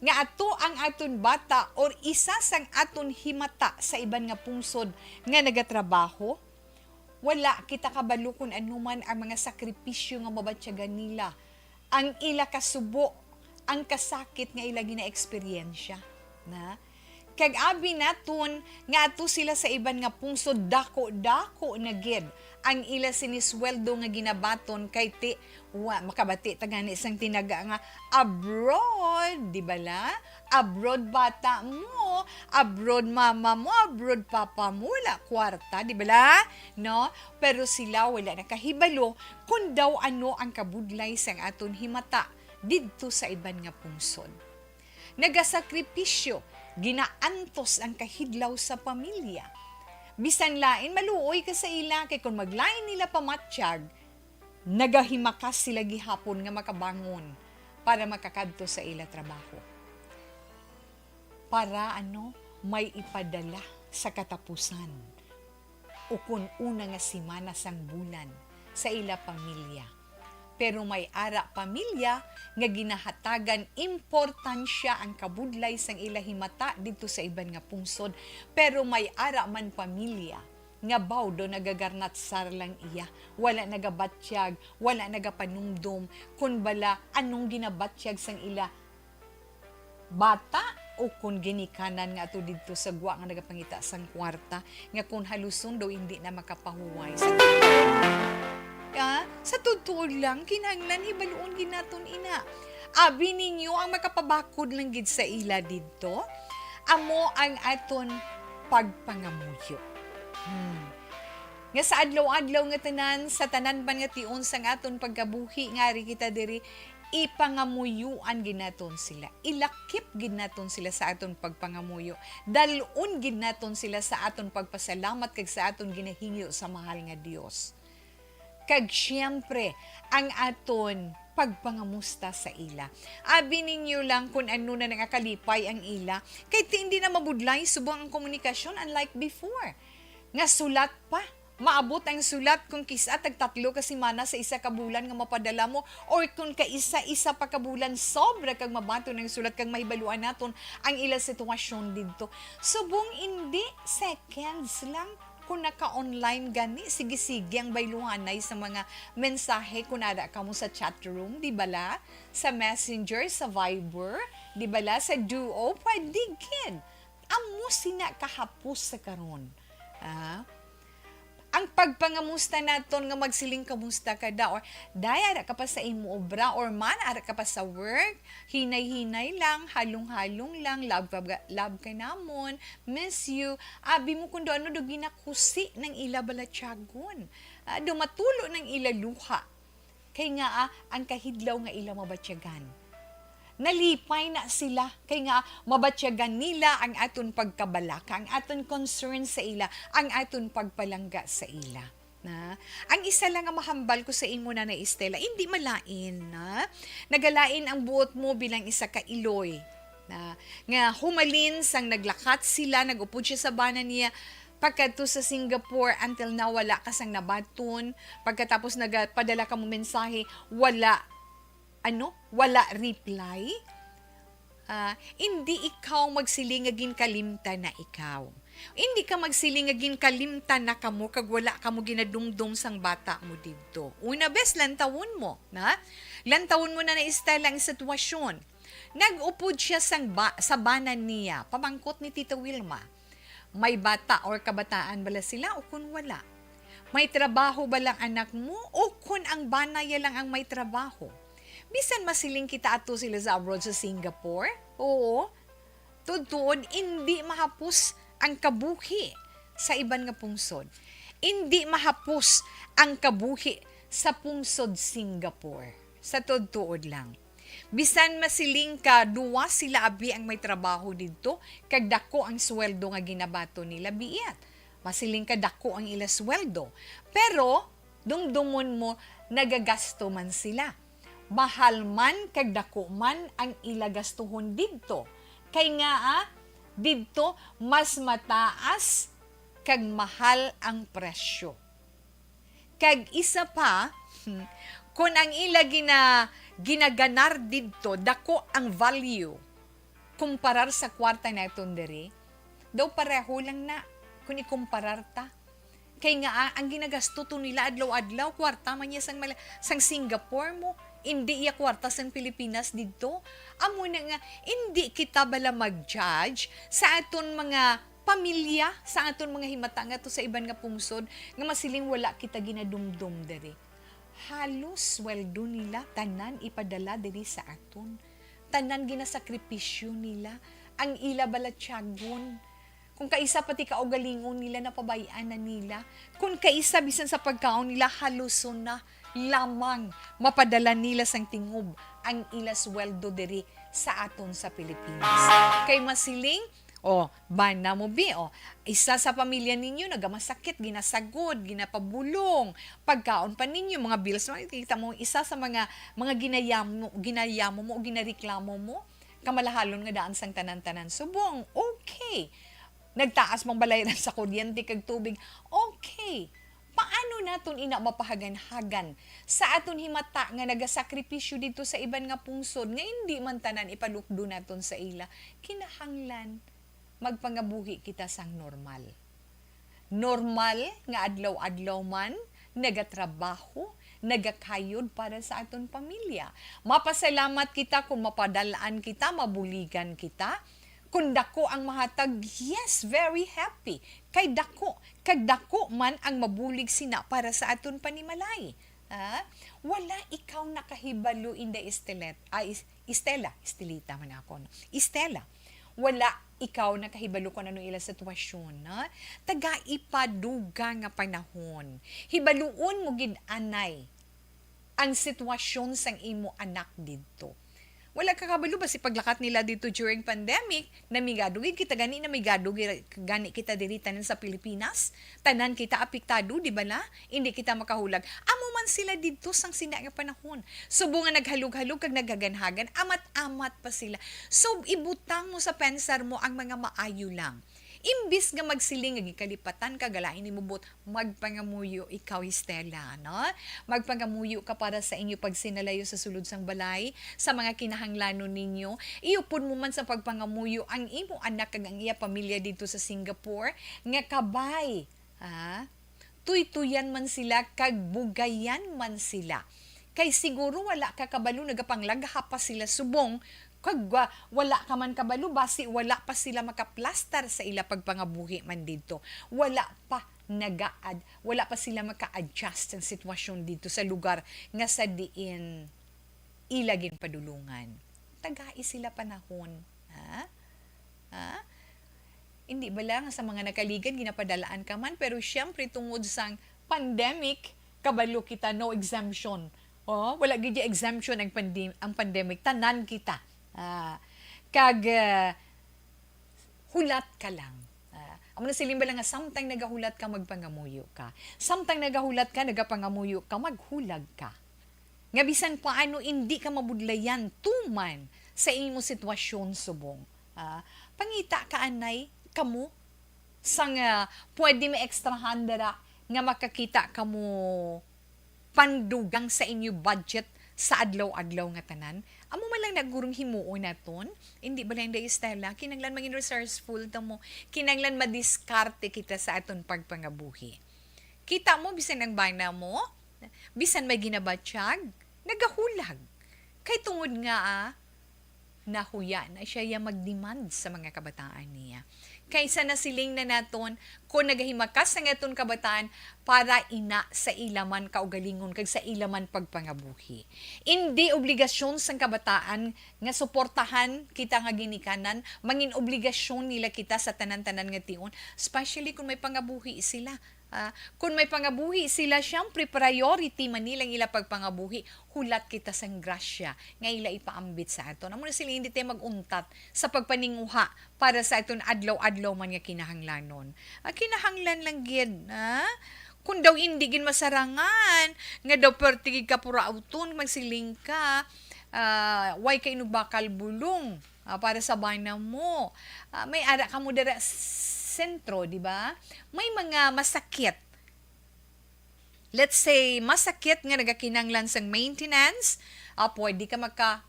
nga ato ang aton bata or isa sang aton himata sa iban nga pungsod nga nagatrabaho, wala kita kabalo kun ano man ang mga sakripisyo nga mabatyagan nila, ang ila kasubo, ang kasakit nga ila ginaeksperyensya, na. Kag abi naton nga ato sila sa iban nga pungsod, dako-dako na gid ang ila sinisweldo nga ginabaton, kay ti, wa, makabati ta gani sang tinaga nga abroad, di bala? Abroad bata mo, abroad mama mo, abroad papa mo, wala kwarta, di bala? No? Pero sila wala nakahibalo kung daw ano ang kabudlay sang aton himata didto sa iban nga pungsod. Nagasakripisyo, ginaantos ang kahidlaw sa pamilya. Bisan lain, maluoy ka sa ila, kay kon maglain nila pamatyag, nagahimakas sila gihapon nga makabangon para makakadto sa ila trabaho. Para, ano, may ipadala sa katapusan, ukon una nga semana sang bulan, sa ila pamilya. Pero may ara pamilya nga ginahatagan importansya ang kabudlay sang ila himata didto sa iban nga pungsod, pero may ara man pamilya nga bawdo nagagarnatsar lang iya, wala nagabatyag, wala nagapanumdom kon bala anong ginabatyag sang ila bata o kon ginikanan nga ato didto sa gwa nga nagapangita sang kwarta, nga kon haluson daw hindi na makapahuway sa, ah, sa totoo lang, kinahanglan hibaluon gid naton ina. Abi ninyo, ang makapabakod lang gid sa ila didto, amo ang aton pagpangamuyo. Hmm. Nga sa adlaw-adlaw nga tanan, sa tanan man nga tion sang aton pagkabuhi, nga ari kita diri, ipangamuyuan gid naton sila. Ilakip gid naton sila sa aton pagpangamuyo. Dal-on gid naton sila sa aton pagpasalamat kag sa aton ginahingyo sa mahal nga Dios. Kag siyempre, ang aton pagpangamusta sa ila. Abi ninyo lang kung ano na nangakalipay ang ila, kay ti hindi na mabudlay subong ang komunikasyon, unlike before, nga sulat pa. Maabot ang sulat kung kis-a tag tatlo ka semana sa isa ka bulan nga mapadala mo, or kung kaisa-isa pa ka bulan, sobra kag mabaton ang sulat kag mahibaluan naton ang ila sitwasyon didto. Subong indi, seconds lang. Kung naka-online gani, sige-sige ang bayluhanay sa mga mensahe kung ara kamo sa chat room, di bala? Sa Messenger, sa Viber, di bala? Sa Duo, pwede gid. Amo sina kahapos sa karon. Ah? Ang pagpangamusta naton nga magsiling, "Kamusta ka da?" or, "Day, ara ka pa sa imo obra?" or, "Man, ara ka pa sa work?" Hinay-hinay lang, halong-halong lang, "Love ka, love ka namon, miss you." Abi mo kung do ano do ginakusi ng ila balatyagon. Ah, do matulo ng ila luha. Kay nga, ah, ang kahidlaw nga ila mabatyagan. Nalipay na sila, kay nga mabatyagan nila ang aton pagkabalaka, ang aton concern sa ila, ang aton pagpalangga sa ila. Na, ang isa lang nga mahambal ko sa imo, Nanay Estela, hindi malain, na nagalain ang buot mo bilang isa ka iloy, na, nga humalin sang naglakat sila, nag-upod siya sa bana niya, pagkadto sa Singapore, until now, wala ka sang nabaton. Pagkatapos nagapadala ka mo mensahe, wala, ano, wala reply. Ah, indi ikaw magsiling nga ginkalimtan na ikaw. Indi ka magsiling nga ginkalimtan na kamo kag wala kamo ginadumdom sang bata mo didto. Una, bes, lantawon mo, na? Lantawon mo, Nanay Estela, ang sitwasyon. Nag-upod siya sang ba-, sa bana niya, pamangkot ni Tita Wilma. May bata or kabataan bala sila o kun wala? May trabaho bala ang anak mo o kun ang bana ya lang ang may trabaho? Bisan masiling kita ato sila sa abroad, sa Singapore, oo, tudtuon, indi mahapos ang kabuhi sa iban nga pungsod. Indi mahapos ang kabuhi sa pungsod Singapore. Sa tudtuod lang. Bisan masiling ka, duwa sila abi ang may trabaho didto, kag dako ang sweldo nga ginabaton nila, biit. Masiling ka, dako ang ila sweldo. Pero, dumdumon mo, nagagasto man sila. Mahal man kag dako man ang ila gastuhon didto. Kay nga, ah, didto mas mataas kag mahal ang presyo. Kag isa pa, hmm, kun ang ila gina-, ginaganar didto, dako ang value kumparar sa kwarta naton diri, daw pareho lang na kun ikumparar ta. Kay nga, ah, ang ginagasto to nila adlaw-adlaw, kwarta man niya sang Mala-, sang Singapore mo, Indi iya kwarta sang Pilipinas didto. Amo na nga, indi kita bala mag-judge sa aton mga pamilya, sa aton mga himata ngadto sa iban nga pungsod nga masiling wala kita ginadumdom diri. Halos sweldo nila tanan ipadala diri sa aton. Tanan ginasakripisyo nila, ang ila balatyagon. Kung kaisa pati kaugalingon nila napabay-an na nila, kung kaisa bisan sa pagkaon nila haluson na lamang mapadala nila sang tingob ang ila sweldo diri sa aton sa Pilipinas. Kay masiling, oh, bana mo bi, oh, isa sa pamilya ninyo nagamasakit, ginasagod, ginapabulong, pagkaon pa ninyo, mga bills, makikita mo, isa sa mga, mga ginayamo, ginayamo mo o ginareklamo mo, kamalahalon nga daan sang tanan-tanan subong. Okay. Nagtaas mang balayran sa kuryente kag tubig. Okay. Paano naton ina mapahaganhagan sa aton himata nga nagasakripisyo didto sa iban nga pungsod nga indi man tanan ipalukdo naton sa ila? Kinahanglan magpangabuhi kita sang normal. Normal nga adlaw-adlaw man, nagatrabaho, nagakayod para sa aton pamilya. Mapasalamat kita kung mapadal-an kita, mabuligan kita. Kung dako ang mahatag, yes, very happy. Kay dako, kag dako man ang mabulig sina para sa aton panimalay. Ah, wala ikaw nakahibalo, Inday Estelet, ah, Is-, Estela, Estelita man ako, no? Estela, wala ikaw nakahibalo kung ano ila sitwasyon, no? Taga ipadugang nga panahon. Hibaluon mo gid anay ang sitwasyon sang imo anak didto. Wala ka kabalo ba si paglakat nila dito during pandemic? Namigado gid kita gani, namigado gi-, gani kita diri tanan sa Pilipinas. Tanan kita apektado, di ba na? Hindi kita makahulag. Amo man sila didto sang sina nga panahon. Subong nga naghalog-halog kag naghaganhagan, amat-amat pa sila. So, ibutang mo sa pensar mo ang mga maayo lang. Imbis nga magsiling nga gikalipatan ka, galain nimo buot, magpangamuyo ikaw, Estela, no? Magpangamuyo ka para sa inyo pagsinalayo sa sulod sang balay, sa mga kinahanglanon ninyo. Iupod mo man sa pagpangamuyo ang imo anak kag ang iya pamilya didto sa Singapore, nga kabay, ha? Tuytuyan man sila kag bugayan man sila. Kay siguro wala ka kabalo, nagapanglagha pa sila subong, kag wa-, wala ka man kabalo, basi wala pa sila makaplastar sa ila pagpangabuhi man didto. Wala pa nagaad-, wala pa sila maka-adjust sa sitwasyon didto sa lugar nga sa diin ila ginpadulungan. Tagai sila panahon, ha? Ha? Hindi bala nga sa mga nakaligad ginapadalaan ka man, pero siyempre tungod sang pandemic, kabalo kita, no exemption. Oh, wala gid ya exemption ang pandem-, ang pandemic, tanan kita. Ah, kag, ah, hulat ka lang. Ah, amo na siling bala nga samtang nagahulat ka, magpangamuyo ka. Samtang nagahulat ka, nagapangamuyo ka, maghulag ka. Nga bisan paano indi ka mabudlayan tuman sa imo sitwasyon subong. Ah, pangita ka anay kamo sang, ah, pwede maekstrahan dira nga makakita kamo pandugang sa inyo budget sa adlaw-adlaw nga tanan. Amo man lang na gurong himuon naton. Hindi ba lang, Day Stella? Kinanglan mangin resourceful ta mo. Kinanglan madiskarte kita sa aton pagpangabuhi. Kita mo, bisan ang bana mo, bisan may ginabatyag, nagahulag. Kay tungod nga, ah, nahuya na siya ya mag-demand sa mga kabataan niya. Kaysa nasiling na naton, kung nagahimakas ang aton kabataan para ina sa ila man kaugalingon kag sa ila man pagpangabuhi. Indi obligasyon sang kabataan nga suportahan kita nga ginikanan, mangin obligasyon nila kita sa tanan-tanan nga tion, especially kung may pangabuhi sila. Ah, kung may pangabuhi sila, siyempre, priority man nila ang ila pagpangabuhi. Hulat kita sang grasya nga ila ipaambit sa aton. Amo na sila, hindi tayo mag-untat sa pagpaninguha para sa aton adlaw-adlaw man nga kinahanglanon. Ah, kinahanglan lang gid, ah? Kung daw hindi gid masarangan, nga daw perti gid ka purauton, magsiling ka, ah, way ka inugbakal bulong, ah, para sa bana mo. Ah, may ara ka mo dira s-, sentro, di ba? May mga masakit. Let's say, masakit nga nagakinanglan sang maintenance, ah, pwede ka maka-,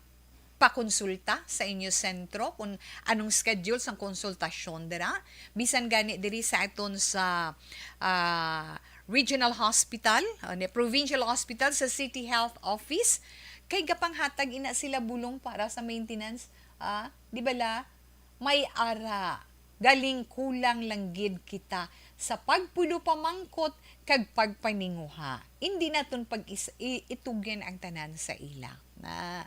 pakonsulta sa inyo sentro kung anong schedule sang konsultasyon dira. Bisan gani diri sa aton sa, ah, regional hospital, ah, ni provincial hospital, sa city health office, Kay gapanghatag ina sila bulong para sa maintenance, ah, di bala? May ara, galing kulang lang gid kita sa pagpulopamangkot kag pagpaninguha. Indi naton pag-is-, i-, itugyan ang tanan sa ila. Na,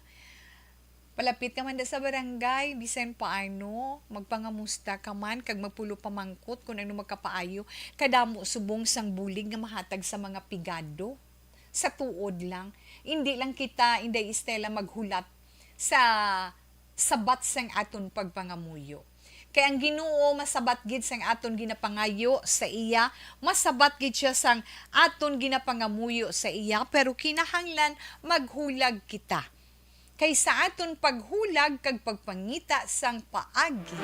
palapit ka man da sa barangay, bisan paano, magpangamusta ka man kag magpulopamangkot kung ano makapaayo, kadamo subong sang bulig nga mahatag sa mga pigado. Sa tuod lang, indi lang kita, Inday Estela, maghulat sa sabat sang aton pagpangamuyo. Kay ang Ginoo masabat gid sang aton ginapangayo sa iya, masabat gid siya sang aton ginapangamuyo sa iya, pero kinahanglan maghulag kita. Kay sa aton paghulag kag pagpangita sang paagi,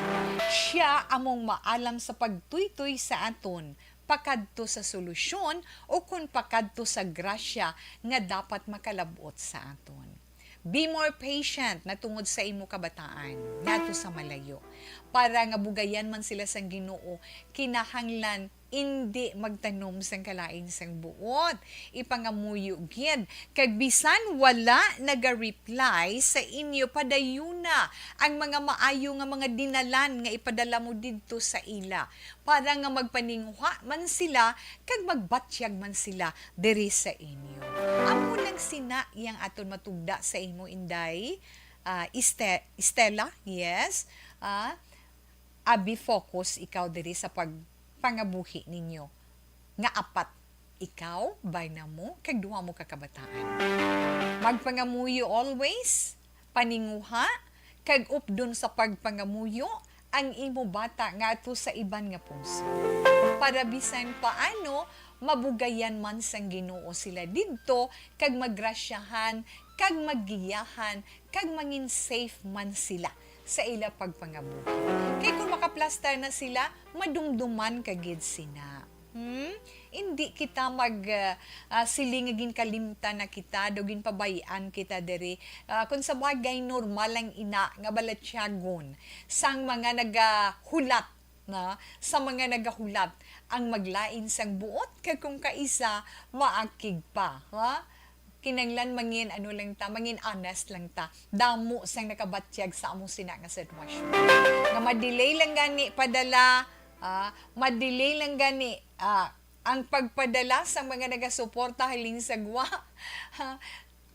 siya among maalam sa pagtuytoy sa aton pakadto sa solusyon o kon pakadto sa grasya nga dapat makalab-ot sa aton. Be more patient na tungod sa imo kabataan ngadto sa malayo, para nga bugayan man sila sang Ginoo, kinahanglan indi magtanom sang kalain sang buot. Ipangamuyo gid, kag bisan wala naga-reply sa inyo, padayuna ang mga maayo nga mga dinalan nga ipadala mo didto sa ila, para nga magpaninguha man sila kag magbatyag man sila diri sa inyo. Amo lang sina yang aton matugda sa imo, Inday, ah, Este-, Estela, yes. Ah, abi, focus ikaw diri sa pagpangabuhi ninyo nga apat, ikaw, bayna mo, kag duha mo ka kabataan. Magpangamuyo always, paninguha, kag updon sa pagpangamuyo ang imo bata ngadto sa iban nga pungsod, para bisan paano mabugayan man sang Ginoo sila didto, kag magrasyahan, kag magiyahan, kag mangin safe man sila sa ila pagpangabuhi. Kay kung makaplastar na sila, madumduman ka gid sina. Hmm? Indi kita mag, ah, ah, siling nga ginkalimtan na kita, daw ginpabay-an kita diri. Ah, kung sa bagay, normal lang ina nga balatyagon sang mga nagahulat na, sa mga nagahulat ang maglain sang buot, kag kung kaisa, maakig pa, ha? Kinanglan mangin, ano lang ta, mangin honest lang ta. Damo sang nakabatyag sa amo sina nga sitwasyon. Nga ma-delay lang gani padala, ah, ma-delay lang gani, ah, ang pagpadala sa mga nagasuporta halin sa gwa. Ha?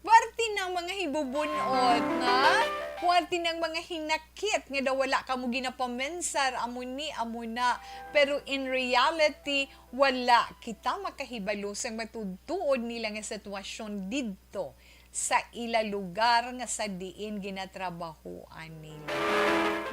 Parte ng mga hibubunot, na? Parte ng mga hinakit nga daw wala kamo ginapamensar, amo ni, amo na. Pero in reality, wala kita makahibalo sang matuod-tuod nila nga sitwasyon didto sa ila lugar nga sa diin ginatrabahoan nila.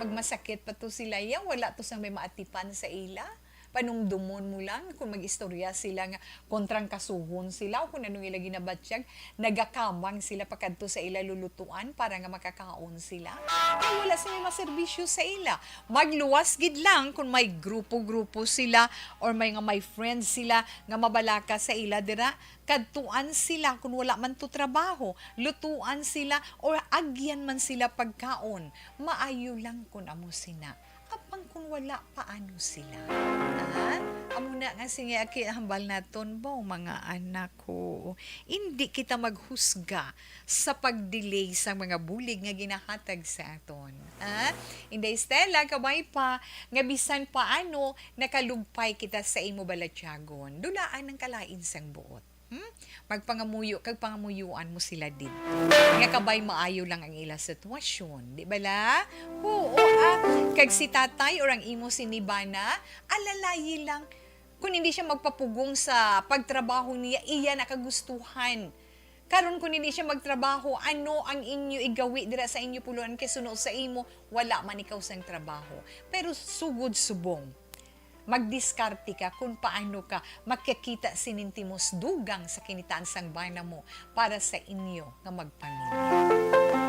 Magmasakit pa to sila, ya, wala to sang may maatipan sa ila. Panumdumon mo lang kung mag-istorya sila nga kontrang kasuhon sila o kung anong ila ginabatyag, nagakamang sila pakadto sa ila lulutuan para nga makakaon sila. Kay wala sila maserbisyo sa ila. Magluwas gid lang kung may grupo-grupo sila or may nga may friends sila nga mabalaka sa ila dira. Kadtuan sila kung wala man to trabaho. Lutuan sila or agyan man sila pagkaon. Maayo lang kung amo sina. Apang kung wala, paano sila? Ha? Amo na nga, sige, aki, hambal naton ba, mga anak ko? Indi kita maghusga sa pag-delay sa mga bulig nga ginahatag sa aton. Ha? Inday Estela, kabay pa nga bisan paano nakalugpay kita sa imo balatyagon. Dulaan ang kalain sang buot. Hmm? Magpangamuyo kag pangamuyuan mo sila didto. Nga kabay maayo lang ang ila sitwasyon, di bala? Oo, ah, kag si tatay or ang imo sinibana, alalayi lang. Kung hindi siya magpapugong sa pagtrabaho niya, iya na kagustuhan. Karon, kung hindi siya magtrabaho, ano ang inyo igawi dira sa inyo puluan? Kay suno sa imo, wala man ikaw sang trabaho. Pero sugod subong, magdiskarte ka kung paano ka makakita sinin timos dugang sa kinitaan sang bana mo para sa inyo nga magpamilya.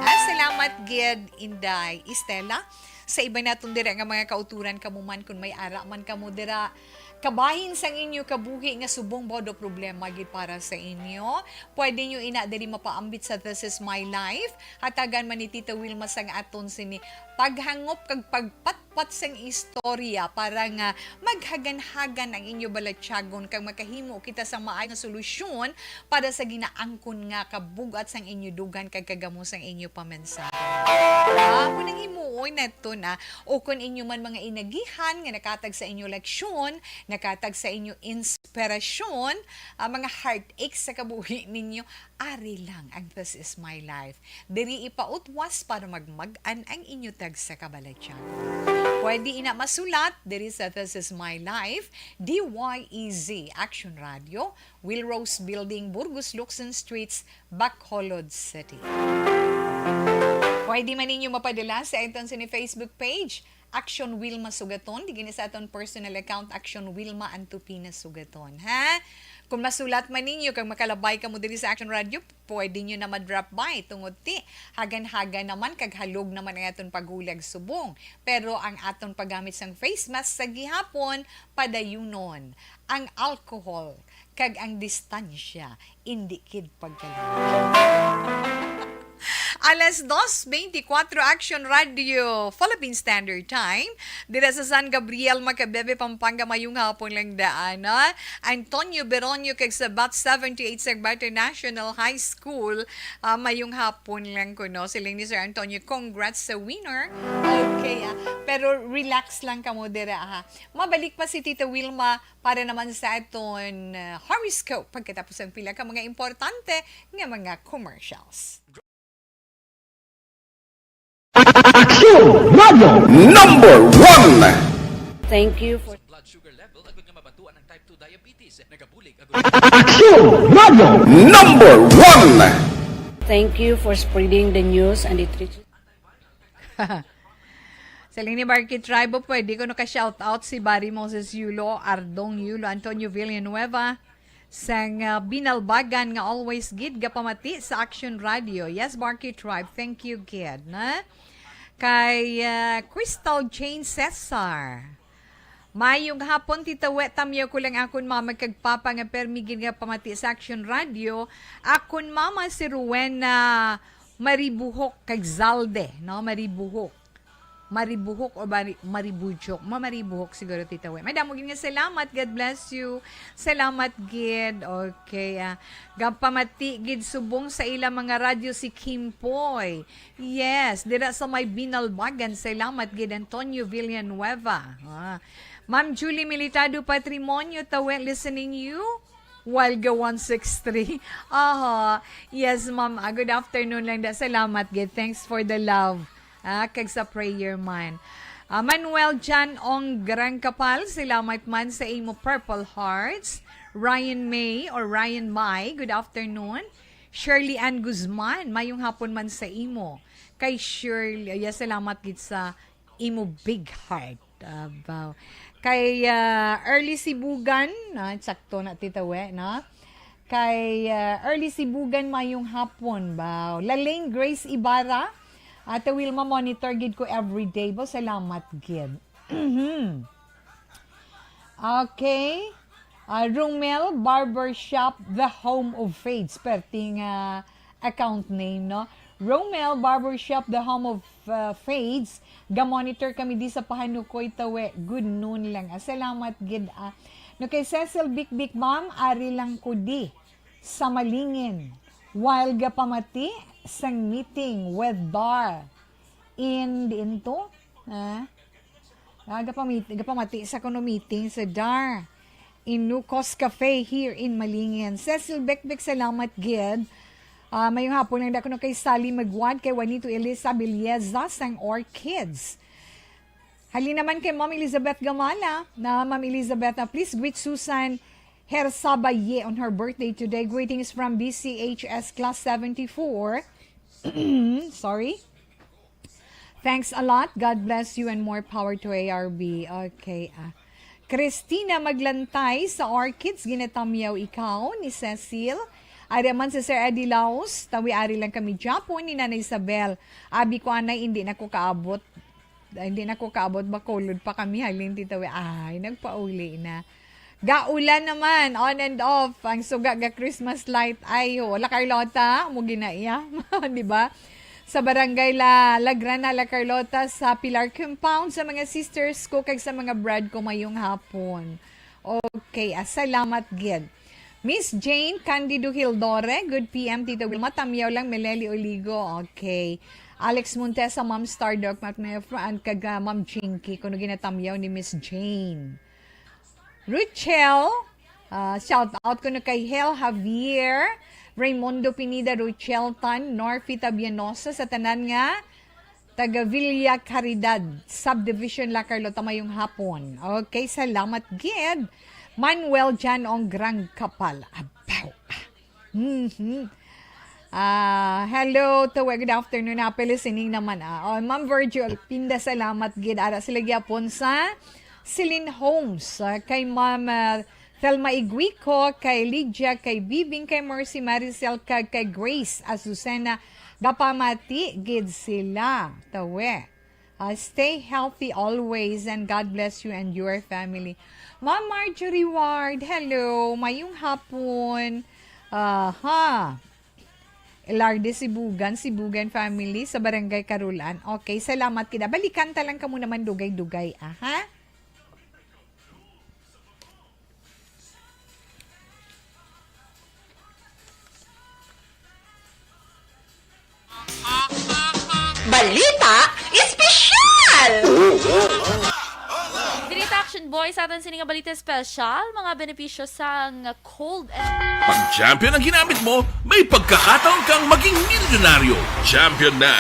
Ah, salamat gid, Inday Estela. Sa iban naton dira nga mga kauturan, kamo man, kung may ara man kamo dira, kabahin sang inyo kabuhi nga subong ba daw problema gid para sa inyo? Pwede nyo ina diri mapaambit sa This Is My Life. Hatagan man ni Tita Wilma sang aton sini paghangop kag pagpatpat sang istorya para nga maghagan-hagan ang inyo balatyagon kag makahimo kita sang maayo nga solusyon para sa ginaangkon nga kabugat sang inyo dughan kag kagamo sang inyo pamensahe. Ah, mo nang himuoy nato na, o kon inyo man mga inagihan nga nakatag sa inyo leksyon, nakatag sa inyo inspirasyon, ang mga heartaches sa kabuhi ninyo, ari lang ang This Is My Life. Diri ipautwas para magmag-an ang inyo tagsa ka balatyagon. Pwede ina masulat diri sa This Is My Life, D Y E Z Action Radio, Will Rose Building, Burgos, Locsin Streets, Bacolod City. Pwede man ninyo mapadala sa aton sini Facebook page, Action Wilma Sugaton, di gini sa aton personal account, Action Wilma Antupina Sugaton, ha? Kung masulat man ninyo kag makalabay kamo diri sa Action Radio, pwede nyo na ma-drop by tungod ti hagan-hagan naman kag halog naman ang aton paghulag subong. Pero ang aton paggamit sang face mask sa gihapon, padayunon. Ang alcohol kag ang distansya, indi gid pagkalimot. Alas dos beintikwatro, Action Radio, Philippine Standard Time. Dira sa San Gabriel, Macabebe, Pampanga, mayong hapon lang daan, ah. Antonio Beronio kag Sabat seventy-eight Sagbata National High School, ah, mayong hapon lang kuno. Siling ni Sir Antonio, congrats sa winner. Okay, ah. Pero relax lang kamo dira, ha. Mabalik pa si Tita Wilma para naman sa aton, ah, horoscope pagkatapos ang pila ka mga importante nga mga commercials. Action Radio number one. Thank you for blood sugar level agud nga mabatuan ang type two diabetes. Nagabulig agud. Action Radio number one. Thank you for spreading the news and it reaches Siling ni Barky Tribe, pwede ko naka-shoutout si Barry Moses Yulo, Ardong Yulo, Antonio Villanueva, sang, ah, Binalbagan nga always gid gapamati sa Action Radio. Yes, Barky Tribe, thank you gid, na? Kay, ah, Crystal Jane Cesar. Mayong hapon, Tita We, tamyaw ko lang akon mama kag papa nga permi gid nga pamati sa Action Radio. Akon mama si Rowena Maribuhok kag Zalde, no? Maribuhok. Maribuhok o Mari-, Maribuhok? Ma-, Maribuhok siguro, Tita We. Madamo gid nga salamat. God bless you. Salamat gid. Okay, ah. Gapamati gid subong sa ila mga radyo si Kimpoy. Yes, dira sa may Binalbagan. Salamat gid, Antonio Villanueva. Ah. Ma'am Julie Militado Patrimonio, Tawe, listening you. Walga one six three. Aha. Yes, ma'am. Ah, good afternoon lang da. Salamat gid. Thanks for the love. Ah, kag sa prayer man. Ah, Manuel Jan Ong Grangkapal, salamat man sa imo Purple Hearts. Ryan May or Ryan May, good afternoon. Shirley Ann Guzman, mayong hapon man sa imo. Kay Shirley, yeah, salamat gid sa imo big heart. Abaw. Kay, ah, Early Sibugan, ah, sakto na, Tita We, no? Kay, ah, Early Sibugan, mayong hapon, baw. Lalaine Grace Ibarra, Ate Wilma, monitor gid ko everyday, baw. Salamat gid. Mhm. Okay. Ah, Romel Barbershop, the home of fades. Perting, ah, account name, no? Romel Barbershop, the home of, ah, fades. Ga-monitor kami di sa Pahanukoy, Tawe. Good noon lang. Ah, salamat gid, ah. No, kay Cecil Bikbik, ma'am, ari lang ko di sa Malingin. While gapamati sang meeting with Dar. In, diin to? Ah? Ah, gapamit-, gapamati sa kuno meeting sa Dar in Nucos Cafe here in Malingin. Cecil Bekbek, salamat gid. Ah, mayong hapon lang da kuno kay Sally Magwad, kay Juanito Elisa Belleza sang Orchids. Halin naman kay Ma'am Elizabeth Gamala, na Ma'am Elizabeth, na please greet Susan Hersabaye on her birthday today. Greetings from B C H S Class seventy-four. Sorry. Thanks a lot. God bless you and more power to A R B. Okay, ah. Christina Maglantay sa Orchids, ginatamyaw ikaw ni Cecil. Ari man si Sir Eddie Laos, tawi ari lang kami Japon ni Nanay Isabel. Abi ko anay, hindi na ko kaabot. Hindi na ko kaabot, Bacolod pa kami halin, Tita We. Ay, nagpauli na. Gaulan naman, on and off, ang suga ga Christmas light. Ay, wala, Carlota, mo ginaiya, di ba? Sa Barangay La Lagrana, La Carlota, sa Pilar Compound, sa mga sisters ko kag sa mga brad ko, mayong hapon. Okay, ah, salamat gid. Miss Jane Candido Hildore, good P M, Tito Wilma, tamyaw lang, Meleli Oligo. Okay. Alex Montesa, Ma'am Stardock, Ma'am Efra, and kag, ah, Ma'am Jinky, kuno ginatamyaw ni Miss Jane. Ruchel, ah, shout out kuno kay Hel Javier, Raymundo Pineda, Ruchel Tan, Norfita Bianosa, sa tanan nga taga Villa Caridad Subdivision, La Carlota, mayong hapon. Okay, salamat gid. Manuel Jan Ong Grang Kapal. Abaw. Mhm. Ah, hello, Tawe, good afternoon. Happy listening naman, ah. Oh, Ma'am Virgil, pinda salamat gid. Ara sila gyapon sa Celine Homes, ah, kay Ma'am, ah, Thelma Iguico, kay Lydia, kay Bibing, kay Mercy, Maricel, kag kay Grace Azucena. Gapamati gid sila, Tawe. Ah, stay healthy always and God bless you and your family. Ma'am Marjorie Ward, hello. Mayong hapon. Aha. Elarde Sibugan, Sibugan family sa Barangay Carolan. Okay, salamat kita. Balikan ta lang kamo naman dugay-dugay, aha. Balita Espesyal! Diri ta, Action Boy, sa aton sini nga balita espesyal, mga benepisyo sang cold and Pag champion ang ginamit mo, may pagkakataon kang maging milyonaryo. Champion na,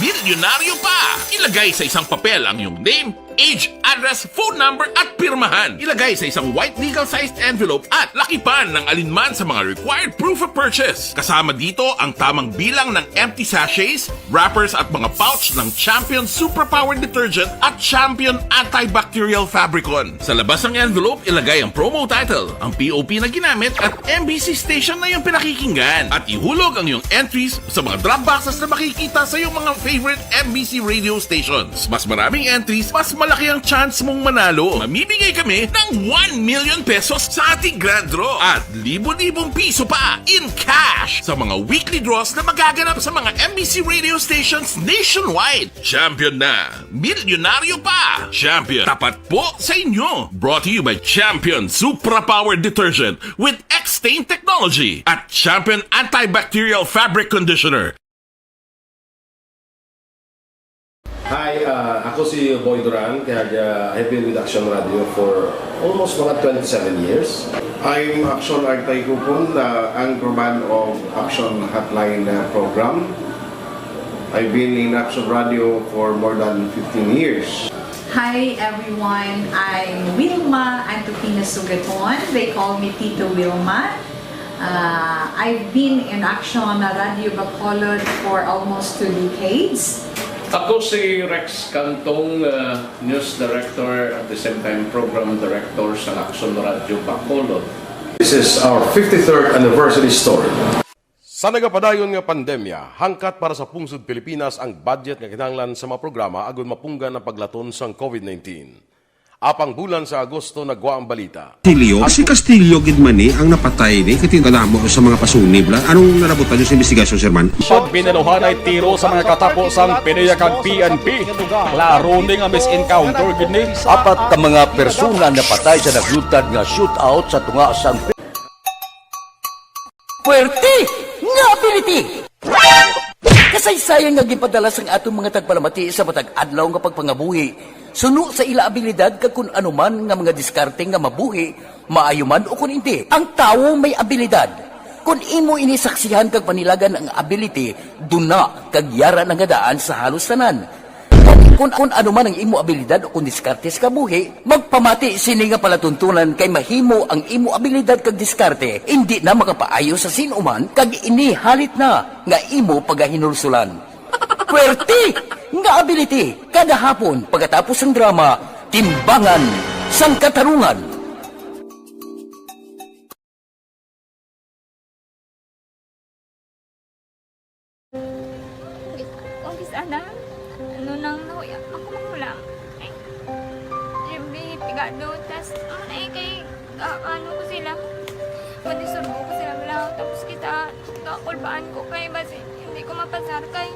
milyonaryo pa! Ilagay sa isang papel ang iyong name, age, address, phone number, at pirmahan. Ilagay sa isang white legal-sized envelope at lakipan ng alinman sa mga required proof of purchase. Kasama dito ang tamang bilang ng empty sachets, wrappers, at mga pouch ng Champion Superpower Detergent at Champion Antibacterial Fabricon. Sa labas ng envelope, ilagay ang promo title, ang P O P na ginamit, at M B C station na iyong pinakikinggan. At ihulog ang iyong entries sa mga drop boxes na makikita sa iyong mga favorite M B C radio stations. Mas maraming entries, mas malaki ang chance mong manalo. Mamimigay kami ng one million pesos sa ating grand draw at libo-libong piso pa in cash sa mga weekly draws na magaganap sa mga M B C radio stations nationwide. Champion na! Milyonaryo pa! Champion, tapat po sa inyo! Brought to you by Champion Supra Power Detergent with X-Stain Technology at Champion Antibacterial Fabric Conditioner. Hi, ah, ako si Boy Duran, kaya, ah, I've been with Action Radio for almost mga twenty-seven years. I'm Action Artay Kupon, the anchorman of Action Hotline, uh, program. I've been in Action Radio for more than fifteen years. Hi everyone, I'm Wilma Antupina Sugaton. They call me Tito Wilma. Uh, I've been in Action Radio Bacolod for almost two decades. Ako si Rex Cantong, uh, News Director, at the same time Program Director sa Action Radio Bacolod. This is our fifty-third anniversary story. Sa nagapadayon nga pandemya, hangkat para sa pungsod Pilipinas ang budget nga kinahanglan sa mga programa agud mapunggan ang paglaton sang COVID nineteen. Apang bulan sa Agosto nagwa ang balita. Castillo, si Castillo gid man ni ang napatay ni, kay kadamo sa mga pasunib la. Anong nalabutan niyo sa investigasyon, Sir Man? Pag binaluhanay tiro sa mga katapo sang PDEA kag P N P, klaro ni nga mis-encounter gid ni. Apat ka mga persona napatay sa naglutad nga shootout sa tunga sang Puwerte nga ability! Kasaysayan nga ginpadala sang aton mga tagpalamati sa matag adlaw nga pagpangabuhi, suno sa ila abilidad kag kun ano man nga mga diskarte nga mabuhi, maayo man o kun indi. Ang tawo may abilidad. Kun imo ini saksihan kag panilagan ang ability, duna kag yara na nga daan sa halos tanan. Kun, kun ano man ang imo abilidad o kun diskarte sa kabuhi, magpamati sini nga palatuntunan kay mahimo ang imo abilidad kag diskarte indi na makapaayo sa sin-o man kag ini halit na nga imo pagahinulsulan. Puwerte nga ability kada hapon pagkatapos sang drama, Timbangan sang Katarungan. Kung kis-, ana, ano nang nahuya, ako manghulam. Ay, Jimmy, pigado, tas, ano na eh, kay, Ka-, ano ko sila, madisturbo ko sila bala. Tapos kita, kakulbaan ko kay basi hindi ko mapasar kay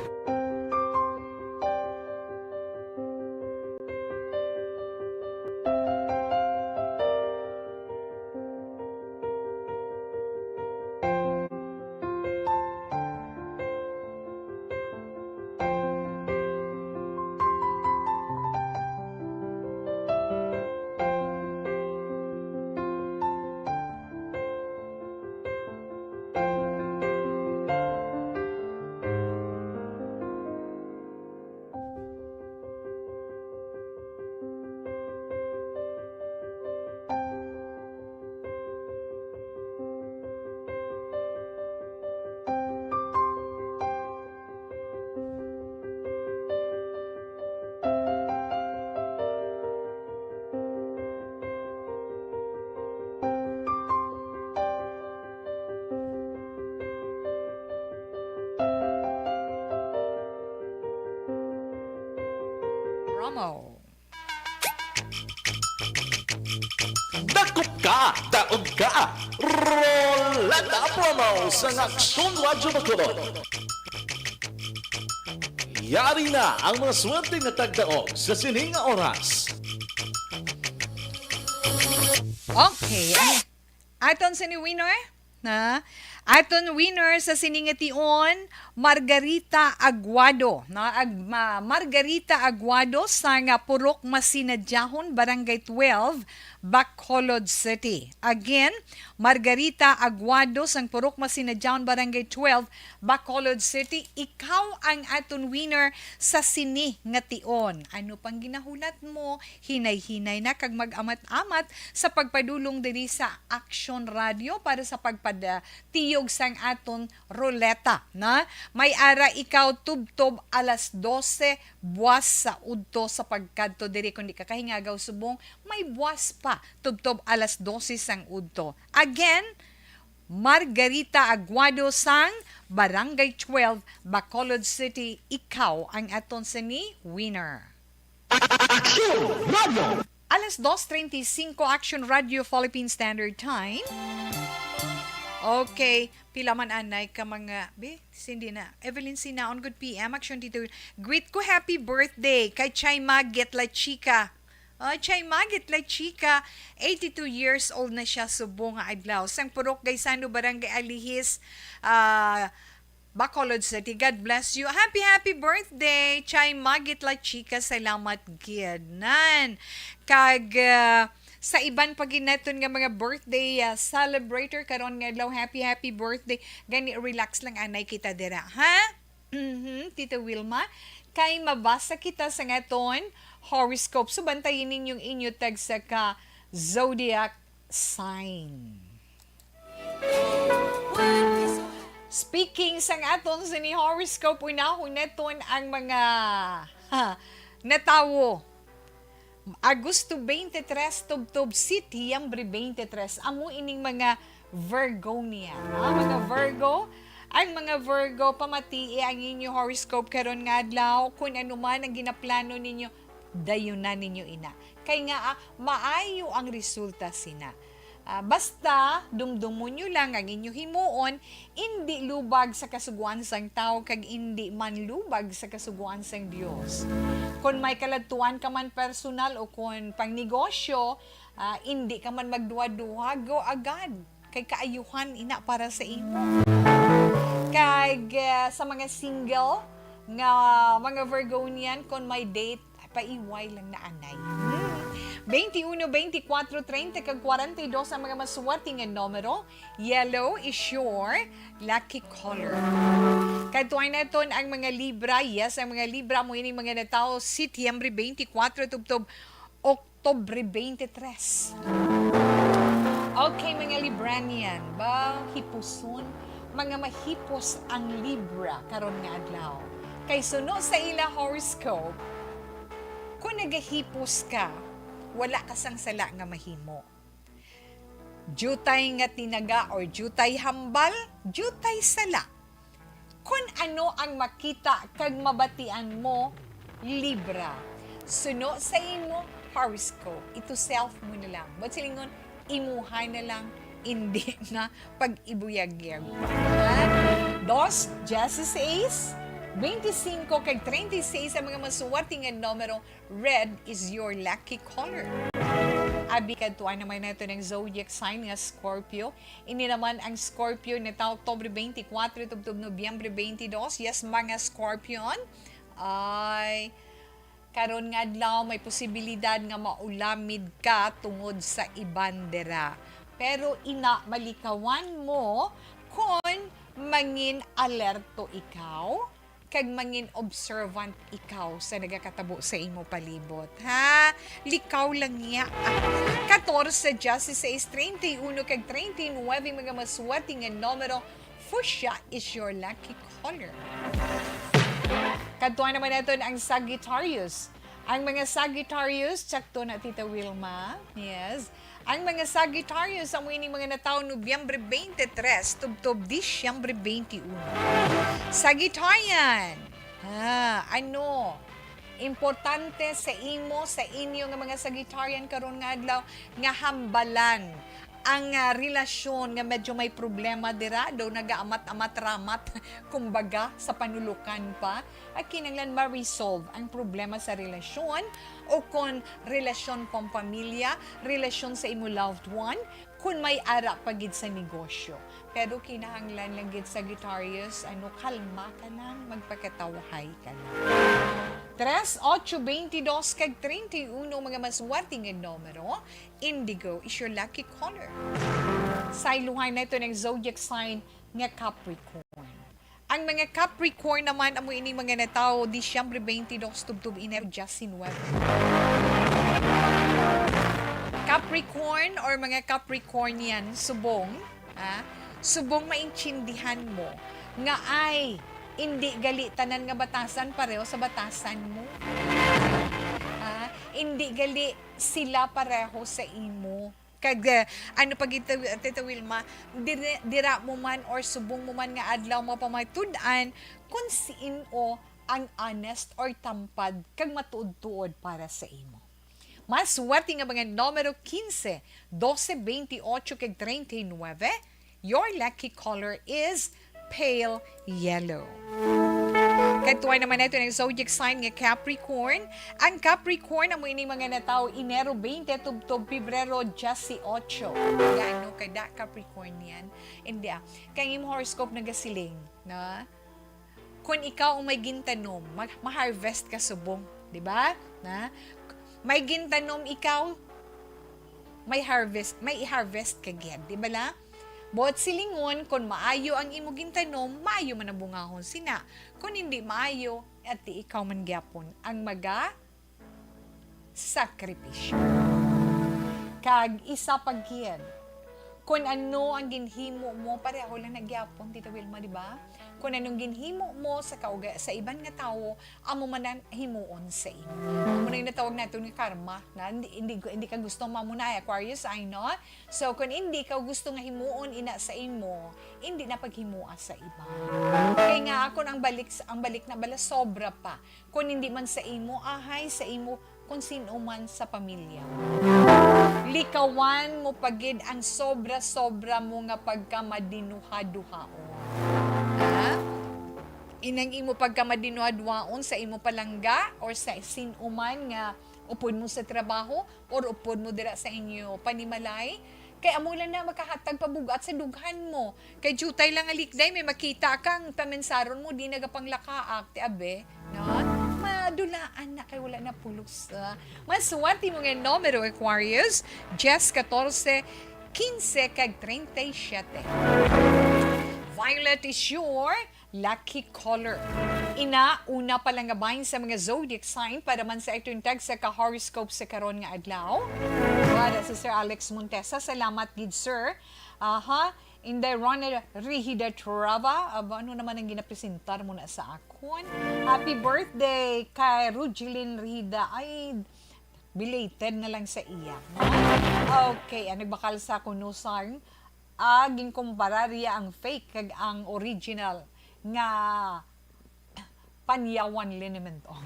Promo. Dakop ka, daog ka. Roleta promo sa Aksyon Radyo Bacolod. Yari na ang mga swerte nga tagdaog sa sining nga oras. Okay, ang aton sini winner, na aton winner sa sini nga tion, Margarita Aguado, na ag-, ma-, Margarita Aguado sang Purok Masinadjahon, Barangay twelve, Bacolod City. Again, Margarita Aguado sang Purok Masinadjahon, Barangay twelve, Bacolod City. Ikaw ang aton winner sa sini nga tion. Ano pang ginahulat mo? Hinay-hinay na kag mag-amat-amat sa pagpadulong diri sa Aksyon Radio para sa pagpad-, ah, tiyog sang aton roleta, na may ara ikaw tubtob alas dose buwas sa udto sa pagkadto diri, kundi ka kahingagaw subong may buwas pa tubtob alas dose sang udto. Again, Margarita Aguado sang Barangay twelve, Bacolod City, ikaw ang aton sini winner. Action Radio! Alas dos treinta y cinco, Action Radio Philippine Standard Time. Okay, pila man anay ka mga, be, hindi na. Evelyn Sinaon, good P M, Action dito. Greet ko happy birthday kay Chay Magit La Chica. Oh, Chay Magit La Chica, eighty-two years old na siya, subong nga adlaw. Sang Purok Gaisano, Barangay Alihis, ah, Bacolod City. God bless you. Happy, happy birthday, Chay Magit La Chica. Salamat gid. Nan. Kag, ah, sa iban pa gid naton nga mga birthday, ah, celebrator karon nga adlaw, happy, happy birthday. Gani, relax lang anay kita dira, ha? Mhm, Tita Wilma. Kay mabasa kita sa aton horoscope. So, bantayin ninyo ang inyo tagsa ka zodiac sign. Speaking sang aton sini horoscope, unahon naton ang mga, ha, natawo. Agosto twenty-three tubtob Setyembre twenty-three. Amo ining mga Virgonian, ha? Mga Virgo, ang mga Virgo, pamatii ang inyo horoscope karon nga adlaw. Kung ano man ang ginaplano ninyo, dayunan ninyo ina. Kay nga, ah, maayo ang resulta sina. Ah, basta, dumdumon nyo lang ang inyo himuon, indi lubag sa kasugoan sang tawo, kag indi man lubag sa kasugoan sang Dios. Kon may kaladtuan ka man personal o kon pang negosyo, ah, indi ka man magduha-duha, go agad. Kay kaayuhan ina para sa imo. Kag, ah, sa mga single nga mga Virgonian, kon may date, paiway lang na anay. Hmm. Twenty-one, twenty-four, thirty, kag forty-two ang mga maswerte nga numero. Yellow is your lucky color. Kadtuan naton ang mga Libra. Yes, ang mga Libra mo ining mga natawo Setyembre twenty-four tubtob Oktobre twenty-three. Okay, mga Libranian, ba hipuson? Mga mahipos ang Libra karon nga adlaw. Kay suno sa ila horoscope, kung nagahipos ka, wala ka sang sala nga mahimo. Diutay nga tinaga or diutay hambal, diutay sala. Kon ano ang makita kag mabatian mo, Libra, suno sa imo horoscope, ito self mo na lang. Buot silingon, imuha na lang, hindi na pag-ibuyagyag. Ha? Dos, dieciséis, veinticinco, kag treinta y seis ang mga maswerte nga numero. Red is your lucky color. Abi, kadtuan naman nato ang zodiac sign nga Scorpio. Ini naman ang Scorpio na tawo Oktubre twenty-four tubtob Nobyembre twenty-two. Yes, mga Scorpion. Ay, karon nga adlaw may posibilidad nga maulamid ka tungod sa iban dira. Pero ina, malikawan mo kon mangin alerto ikaw kag mangin observant ikaw sa nagakatabo sa imo palibot, ha? Likaw lang niya. Catorce, dieciséis, treinta y uno, kag treinta y nueve, mga maswerte nga numero, fuchsia is your lucky color. Kadtuan naman naton ang Sagittarius. Ang mga Sagittarius, sakto na, Tita Wilma. Yes. Ang mga Sagittarius, amo ini mga natawo Nobyembre twenty-three tubtob Disyembre twenty-one. Sagittarian, ah, ano, importante sa imo, sa inyo nga mga Sagittarian karon nga adlaw, nga hambalan ang, ah, relasyon nga medyo may problema dira, daw nagaamat-amat-ramat, kumbaga, sa panulukan pa. At kinahanglan ma-resolve ang problema sa relasyon, o kon relasyon pampamilya, relasyon sa imo loved one, kon may ara pa gid sa negosyo. Pero kinahanglan lang gid, Sagittarius, ano, kalma ka lang, magpakatawhay ka lang. Tres, ocho, veintidós, kag treinta y uno, mga maswerte nga numero. Indigo is your lucky color. Sayluhan naton ang zodiac sign nga Capricorn. Ang mga Capricorn naman, amo ini mga natawo Disyembre twenty-two tubtob Enero diyasinuwebe. Capricorn or mga Capricornian, subong, ah, subong maintindihan mo nga ay, hindi gali tanan nga batasan pareho sa batasan mo. Ah, hindi gali sila pareho sa imo. Kag, eh, ano pa gid, Tita Wilma, dira, dira mo man or subong mo man nga adlaw mapamatud-an kung sin-o ang honest or tampad kag matuod-tuod para sa imo. Maswerte nga mga numero quince, doce, veintiocho, kag treinta y nueve. Your lucky color is pale yellow. Kadtuan naman naton ang zodiac sign nga Capricorn. Ang Capricorn amo ini mga natawo Enero twenty tubtob Pebrero diyesyocho. Gaano kada Capricornian? Hindi, ah. Kay ang imo horoscope nagasiling, no? Kung ikaw ang may gintanom, mag-, ma-harvest ka subong, di ba? Na? May gintanom ikaw, may harvest, may i-harvest ka gid, di ba la? Buot silingon, kung maayo ang imo gintanom, maayo man ang bungahon sina. Kung hindi maayo, at di ikaw man gyapon ang maga sakripisyo. Kag isa pa gid, kun ano ang ginhimo mo, pareho lang na gyapon, Tita Wilma, di ba? Kun anong ginhimo mo sa kauga-, sa iban nga tawo, amo man ang himuon sa imo. Amo na yung natawag nato nga karma, na hindi, hindi, hindi ka gusto mamunay, Aquarius, I know. So, kung hindi ka gusto nga himuon ina sa imo, hindi na paghimua sa iba. Kay nga, kung ang balik, ang balik na bala, sobra pa. Kung hindi man sa imo, ahay, sa imo, kung sin-o man sa pamilya mo. Likawan mo pa gid ang sobra-sobra mo nga pagkamadinuhaduhaon. Ha? Inang imo pagkamadinuhaduhaon sa imo palangga or sa sin-o man nga upod mo sa trabaho or upod mo dira sa inyo panimalay, kay amo lang na makahatag pabug-at sa dughan mo. Kay diutay lang nga likday, may makita kang pamensaron mo, di nagapanglakaak, ti abe, no? Madulaan na kay wala na pulos. Ah, maswerte mo nga numero, Aquarius, diyes, katorse, kinse, kag treinta y siete. Violet is your lucky color. Ina, una pa lang nga bahin sa mga zodiac sign para man sa aton tagsa ka horoscope sa karon nga adlaw. Para si Sir Alex Montesa, salamat gid, sir. Aha, Inday Rona Rihida Trava, aba, ano naman ang ginapresentar mo na sa akon? Happy birthday kay Rujeline Rihida. Ay, belated na lang sa iya, no? Okay, ang nagbakal sa akon, no, Sarn? Ah, ginkumparar iya ang fake kag ang original nga panyawan liniment. Oh.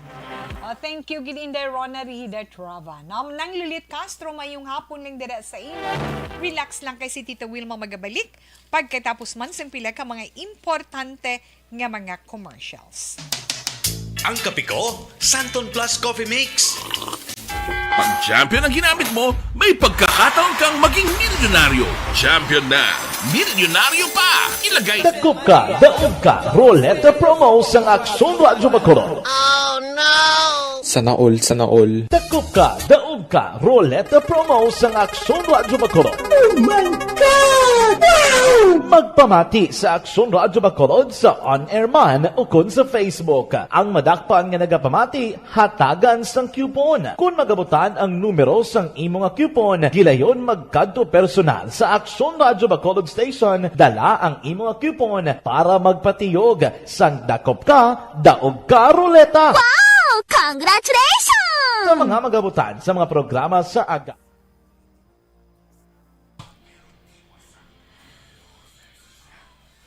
Oh, thank you gid, Inday Rona Rihida Trava. Nam nang Lilit Castro, mayong hapon lang dira sa imo. Relax lang kay si Tita Wilma magabalik pagkatapos man sang pila ka mga importante nga mga commercials. Ang kape ko, Santon Plus Coffee Mix. Pag champion ang ginamit mo, may pagkakataon kang maging milyonaryo. Champion na, milyonaryo pa! Ilagay Dakop ka, daog ka, Roleta Promo sang Aksyon Radyo Bacolod. Sana all, sana all. Dakop ka, daog ka, Roleta Promo sang Aksyon Radyo Bacolod. Oh my God! Wow! Magpamati sa Aksyon Radyo Bacolod sa on-air man ukon sa Facebook. Ang madakpan nga nagapamati, hatagan sang coupon. Kon magabutan ang numero sang imo nga coupon, gilayon magkadto personal sa Aksyon Radyo Bacolod Station, dala ang imo nga coupon para magpatiyog sang Dakop Ka, Daog Ka Roleta. Wow! Congratulations! Sa mga magabutan sa mga programa sa aga.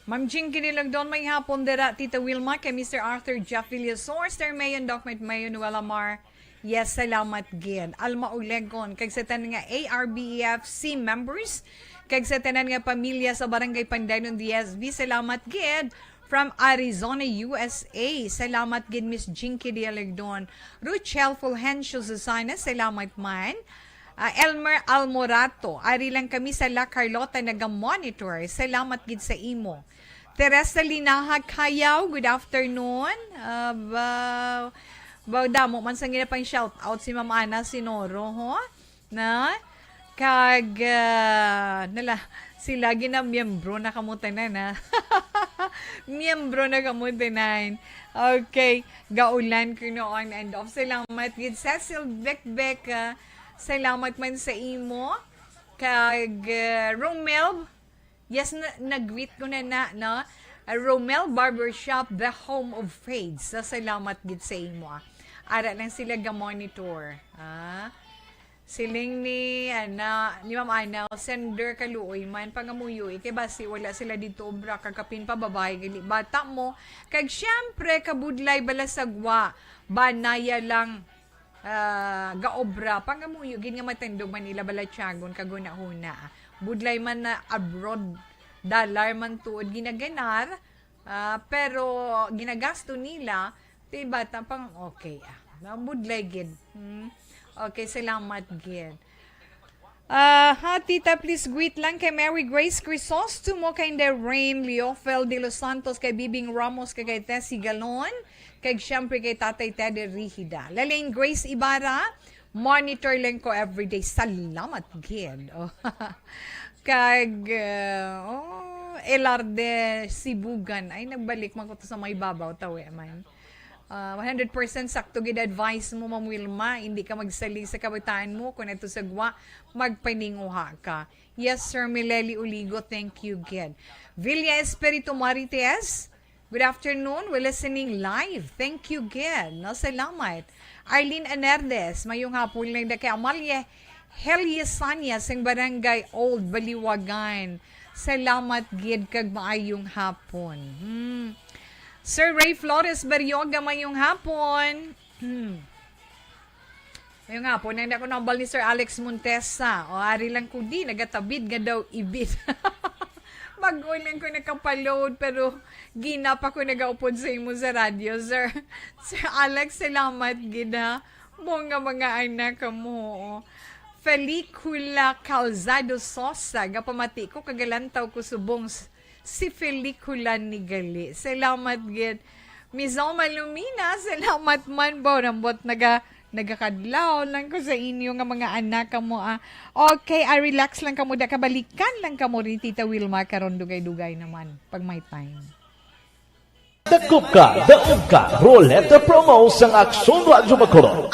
Ma'am Jinky Dilagdon, may hapon dira, Tita Wilma, kay Mister Arthur Jeff Villasor, Sir Mayon, Doc Matt Mayon, Wela Mar. Yes, salamat gid. Alma Ulegon, kag sa tanan nga A R B E F C members, kag sa tanan nga pamilya sa Barangay Pandanon D S V, salamat gid. From Arizona, U S A, salamat gid, Miss Jinky Dilagdon. Ruchel Fulgencio Susana, salamat man. Ah, Elmer Almorato, ari lang kami sa La Carlota naga-monitor. Salamat gid sa imo. Teresa Linaha Kayaw, good afternoon. Ah, ba, ba, damo man sang ginapang shout out si Ma'am Ana Sinoro, ho? Na? Kag, ah, nala, sila gina miyembro na kamo tanan, ha? Miyembro na kamo tanan. Okay, gaulan ko noon and off. Salamat gid, Cecil Bekbek, ah, salamat man sa imo. Kag, ah, Romel, yes, na, nag-greet ko na na, no? Ah, Romel Barbershop, the home of fades. So, salamat gid sa imo, ah. Ara lang sila ga-monitor, ah. Siling ni, ana, ni Ma'am Anaw, sender kaluoy man, pangamuyo, eh, kay basi wala sila dito obra, kag kapin pa babae, gali bata mo, kag siyempre, kabudlay bala sa gwa, banaya lang, ah, gaobra, pangamuyo, gid nga matandog man nila balatyagon, kag hunahuna, budlay man na abroad, dollar man tuod ginaganar, ah, pero ginagasto nila, Ti bata pang okay, ah. Mabudlay gid. Hmm? Okay, salamat gid. Ah, ha, tita, please greet lang kay Mary Grace Crisostomo, kay Inday Rain Leofel de los Santos, kay Bibing Ramos, kay, kay Tessie Galon, kay siyempre kay Tatay Teddy Rihida. Lalaine Grace Ibarra, monitor lang ko everyday. Salamat gid. Oh. Kag, uh, oh, Elarde Sibugan. Ay, nagbalik man ko to sa may babaw, tawi man. Ah, one hundred percent sakto gid advice mo, Ma'am Wilma. Hindi ka magsalig sa kabataan mo. Kung ato sa gwa, magpaninguha ka. Yes, Sir Mileli Uligo, thank you gid. Villa Espiritu Marites, good afternoon. We're listening live. Thank you gid. No, salamat. Arlene Anerdes, mayong hapon lang da kay Amalie Heliasania sing Barangay Old Baliwagan. Salamat gid kag maayong hapon. Hmm. Sir Ray Flores Berioga, mayong hapon. Hmm. Mayong hapon, ang ako nambal ni Sir Alex Montesa. O, ari lang ko di, nagatabid nga daw ibit. Bag-o lang ko nakapaload, pero gina pa ko nagaupod sa imo sa radyo, sir. Sir Alex, salamat gid, ha. Mo nga mga anak mo. Felicula Calzado Sosa, gapamati ko, kagalantaw ko subong s-, si Felicula ni gali. Salamat gid. Miss Oma Lumina, salamat man ba. Nambot naga, nagakadlaw lang ko sa inyo nga mga anak mo, ah. Okay, ah, relax lang kamo, da kabalikan lang kamo rin, Tita Wilma, karon dugay-dugay naman, pag may time. Dakop ka, daog ka, Roleta Promo sang Aksyon Radyo Bacolod.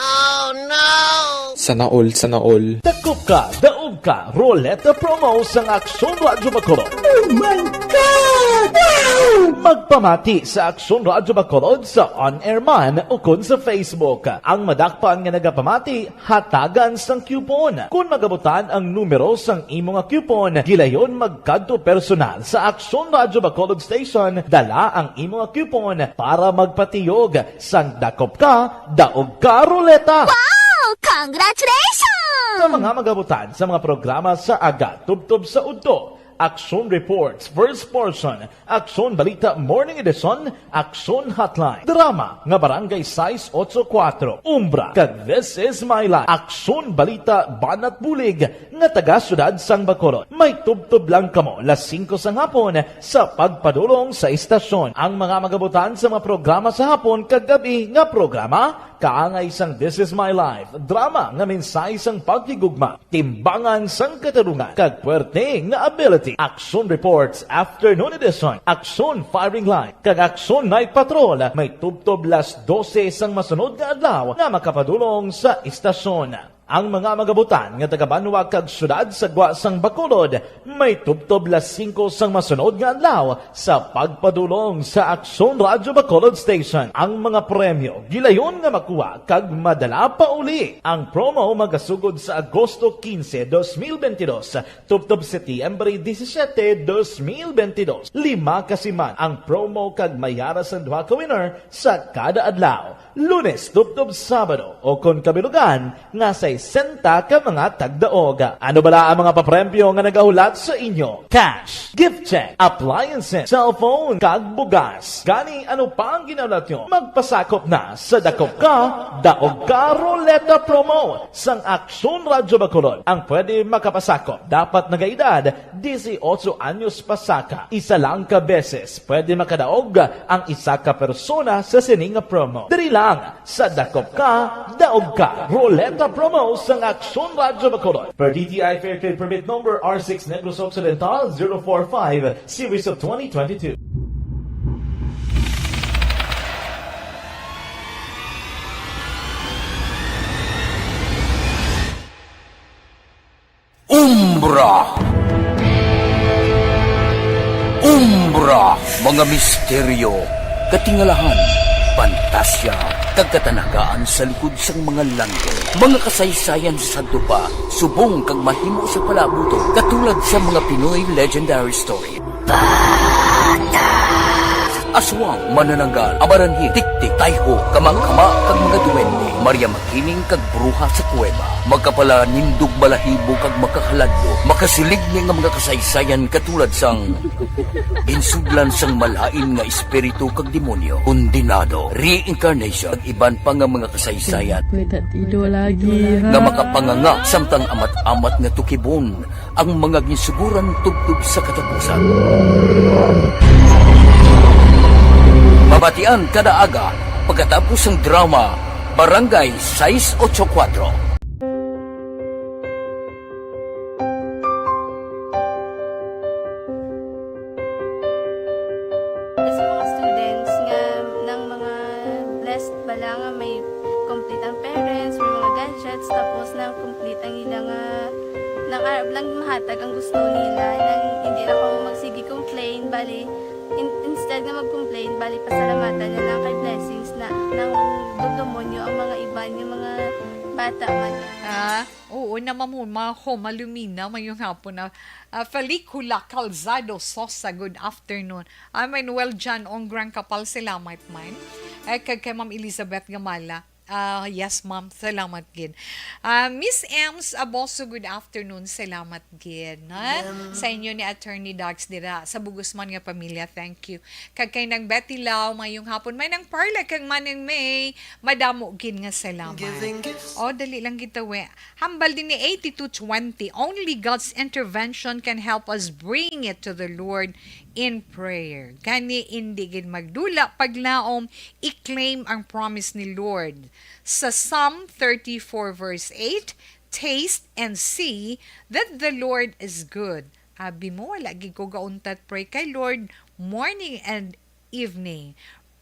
Sana all, sana all. Dakop ka, daog ka, Roleta Promo sang Aksyon Radyo Bacolod. Oh my God! Wow! Magpamati sa Aksyon Radyo Bacolod sa on-air man ukon sa Facebook. Ang madakpan nga nagapamati, hatagan sang coupon. Kon magabutan ang numero sang imo nga coupon, gilayon magkadto personal sa Aksyon Radyo Bacolod Station, dala ang imo nga coupon para magpatiyog sang dakop ka, daog ka, ruleta. Wow! Congratulations! Sa mga magabutan sa mga programa sa aga, tubtob sa udto, Aksyon Reports, First Portion, Aksyon Balita Morning Edition, Aksyon Hotline, drama nga Barangay sais ocho kuwatro, Umbra, kag This Is My Life, Aksyon Balita Banat Bulig nga taga Siyudad sang Bacolod. May tubtob lang kamo las singko sang hapon sa pagpadulong sa istasyon. Ang mga magabutan sa mga programa sa hapon kag gab-i nga programa, kaangay sang This Is My Life, drama nga mensahe sang paghigugma, timbangan sang katarungan, kag puwerte nga ability. Aksyon Reports, Afternoon Edition, Aksyon Firing Line, kag Aksyon Night Patrol may tubtob las dose sang masunod nga adlaw nga makapadulong sa istasyon. Ang mga magabutan nga taga-banwa kag siyudad sa gwa sang Bacolod may tubtob las singko sang masunod nga adlaw sa pagpadulong sa Aksyon Radyo Bacolod Station. Ang mga premyo gilayon nga makuha kag madala pauli. Ang promo magasugod sa Agosto quince, dos mil veintidós, tubtob Setyembre disisiete, dos mil veintidós. Lima ka siman ang promo kag may ara sang duha ka winner sa kada adlaw, Lunes tubtob Sabado, o kon kabilugan nga sesenta ka mga tagdaog. Ano bala ang mga papremyo nga nagahulat sa inyo? Cash, gift check, appliances, cellphone, kag bugas. Gani, ano pa ang ginahulat nyo? Magpasakop na sa Dakop Ka, Daog Ka Ruleta Promo sang Aksyon Radyo Bacolod. Ang pwede makapasakop dapat nagaedad dieciocho anyos pasaka. Isa lang ka beses pwede makadaog ang isa ka persona sa sini nga promo. Diri lang sa Dakop Ka, Daog Ka Ruleta Promo sang Aksyon Radyo Bacolod. Per D T I Fair Trade Permit Number R six Negros Occidental zero four five, Series of twenty twenty-two. Umbra. Umbra, mga misteryo, katingalahan, pantasya, kag katanagaan sa likod sang mga langit. Mga kasaysayan sa sadto pa, subong kag mahimo sa palaabuton, katulad sa mga Pinoy legendary story. Aswang, manananggal, amaranhil, tiktik, tayho, kamangkama, kag mga duwende, Maria Makiling kag bruha sa kuweba, makapalanindog balahibo kag makahaladlo, makasiligni nga mga kasaysayan katulad sang ginsudlan sang malain nga espiritu kag demonyo, kondenado, reincarnation, kag iban pa nga mga kasaysayan Pwede lagi, ha? nga makapanganga samtang amat-amat nga tukibon ang mga ginsuguran tubtob sa katapusan. Mabatian kada aga pagkatapos sang drama Barangay sais ocho kuwatro. Sa mga students nga nang mga blessed bala nga may complete ang parents, may mga gadgets, tapos na complete ang ila nga nang arab lang mahatag ang gusto nila, nang hindi na kamo magsige complain, bali, in-, instead nga mag-complain, bali, pasalamatan na lang kay blessings na nang dugdumon nyo ang mga iban, yung mga bata man. Ah, oo na, Ma'am Homa, Homa Lumina, mayong hapon na. Ah, Felicula Calzado Sosa, good afternoon. Ah, Manuel John Ong Gran Kapal, salamat man. Eh, kag kay Ma'am Elizabeth Gamala. Ah, yes, ma'am. Salamat gid. Ah, Miss Ems Aboso, good afternoon. Salamat gid, ha? Sa inyo ni Attorney Dax dira, sa bugos man nga pamilya, thank you. Kag kay Nang Betty Lau, mayong hapon. May Nang Parla kag Manang May, madamo gid nga salamat. Oh, dali lang gid tawi. Hambal din ni eighty-two twenty, "Only God's intervention can help us bring it to the Lord in prayer." Gani, indi gid magdula, paglaom, i-claim ang promise ni Lord. Sa Psalm thirty-four verse eight, "Taste and see that the Lord is good." Abi mo, wala gid ko gauntat pray kay Lord morning and evening.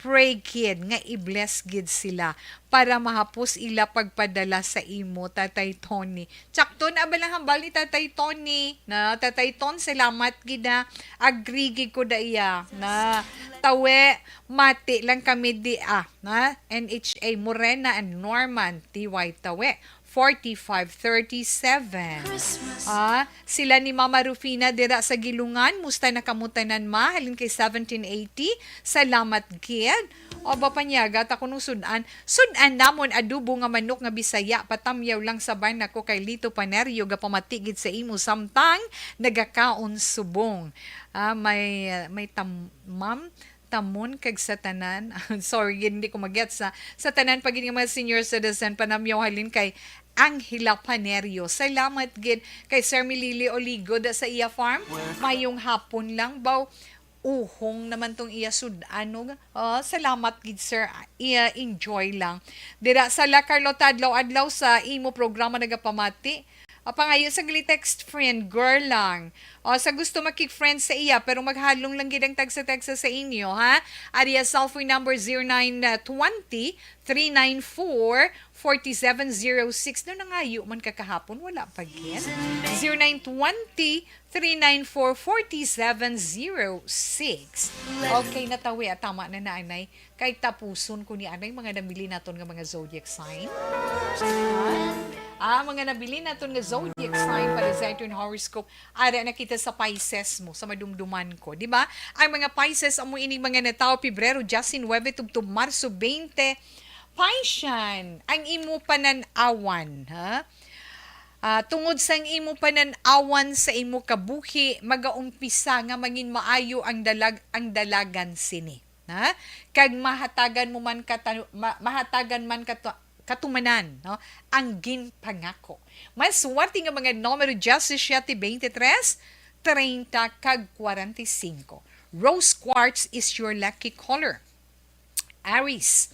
pray gid nga i-bless gid sila para mahapos ila pagpadala sa imo, Tatay Tony. Tsakto na ba lang hambal ni Tatay Tony? Na, Tatay Ton, salamat gid, ha. Agree gid ko da iya. Na, Tawe, mati lang kami di, ah. Na, N H A Morena and Norman, T Y Tawe, forty-five thirty-seven. Ah, sila ni Mama Rufina dira sa Gilungan. Musta na kamo tanan, ma? Halin kay seventeen eighty. Salamat gid. O ba, panyaga ta kuno sud-an. Sud-an namon adobo nga manok nga Bisaya. Patamyaw lang sa bana ko kay Lito Panerio, gapamati gid sa imo samtang nagakaon subong. Ah, may, may tam-, ma'am, tamon kag sa tanan. Sorry, hindi ko magets, ha. Sa tanan pa gid nga mga senior citizen, panamyaw halin kay Angela Panerio. Salamat gid kay Sir Milili Oligod sa iya farm. Mayong hapon lang, baw. Uhong naman tong iya sud-an, no? Oh, salamat gid, sir. Iya, enjoy lang. Dira sa La Carlota, adlaw-adlaw sa imo programa nagapamati. Ah, pangayo sa gali text friend, girl lang. O, sa gusto makig-friend sa iya, pero maghalong lang gid ang tagsa-tagsa sa inyo, ha? Ari ang cellphone number, zero nine twenty, three nine four, forty-seven zero six. No, nangayo man ka kahapon, wala pa gid. Zero nine twenty, three nine four, forty-seven zero six. Okay, natawi. Ah, tama na na, anay. Kay tapuson ko ni anay mga nabilin naton nga mga zodiac sign. Ah, mga nabilin naton nga zodiac sign para sa aton horoscope. Ara na kita sa Pisces mo, sa madumduman ko, di ba? Ang mga Pisces amo ining mga natawo Pebrero diyasinuwebe tubtob Marso twenty. Piscean, ang imo panan-awan, ha? Ah, tungod sang imo panan-awan sa imo kabuhi, magaumpisa nga mangin maayo ang dalag-, ang dalagan sini. Ha? Kag mahatagan mo man kata-, ma-, mahatagan man katu-, katumanan, no? Ang ginpangako. Mas swerte nga mga numero, diyasisiete, bente tres, treinta, kag kwarenta y cinco. Rose quartz is your lucky color. Aries.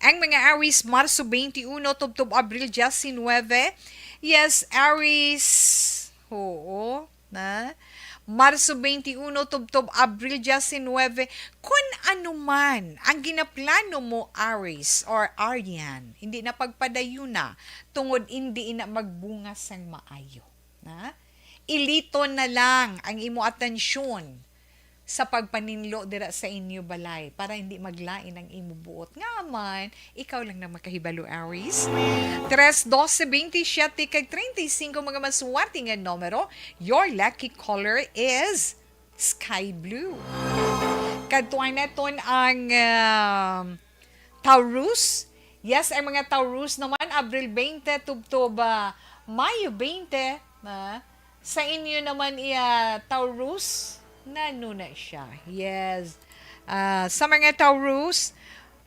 Ang mga Aries, Marso twenty-one tubtob Abril diyasinuwebe. Yes, Aries. Oo, na. Marso twenty-one tubtob Abril diyasinuwebe. Kun ano man ang ginaplano mo, Aries or Arian, hindi na pagpadayuna tungod hindi ina magbunga sang maayo. Na? Iliton na lang ang imo atensyon sa pagpaninlo dira sa inyo balay para hindi maglain ang imo buot. Nga man, ikaw lang na makahibalo, Aries. Tres, doce, veintisiete, kag treinta y cinco, mga maswerte nga numero. Your lucky color is sky blue. Kadtuan naton ang, um, Taurus. Yes, ang mga Taurus naman, Abril twenty, tubtob, ah, Mayo twenty, na, sa inyo naman iya, Taurus, nano na siya? Yes. Ah, sa mga Taurus,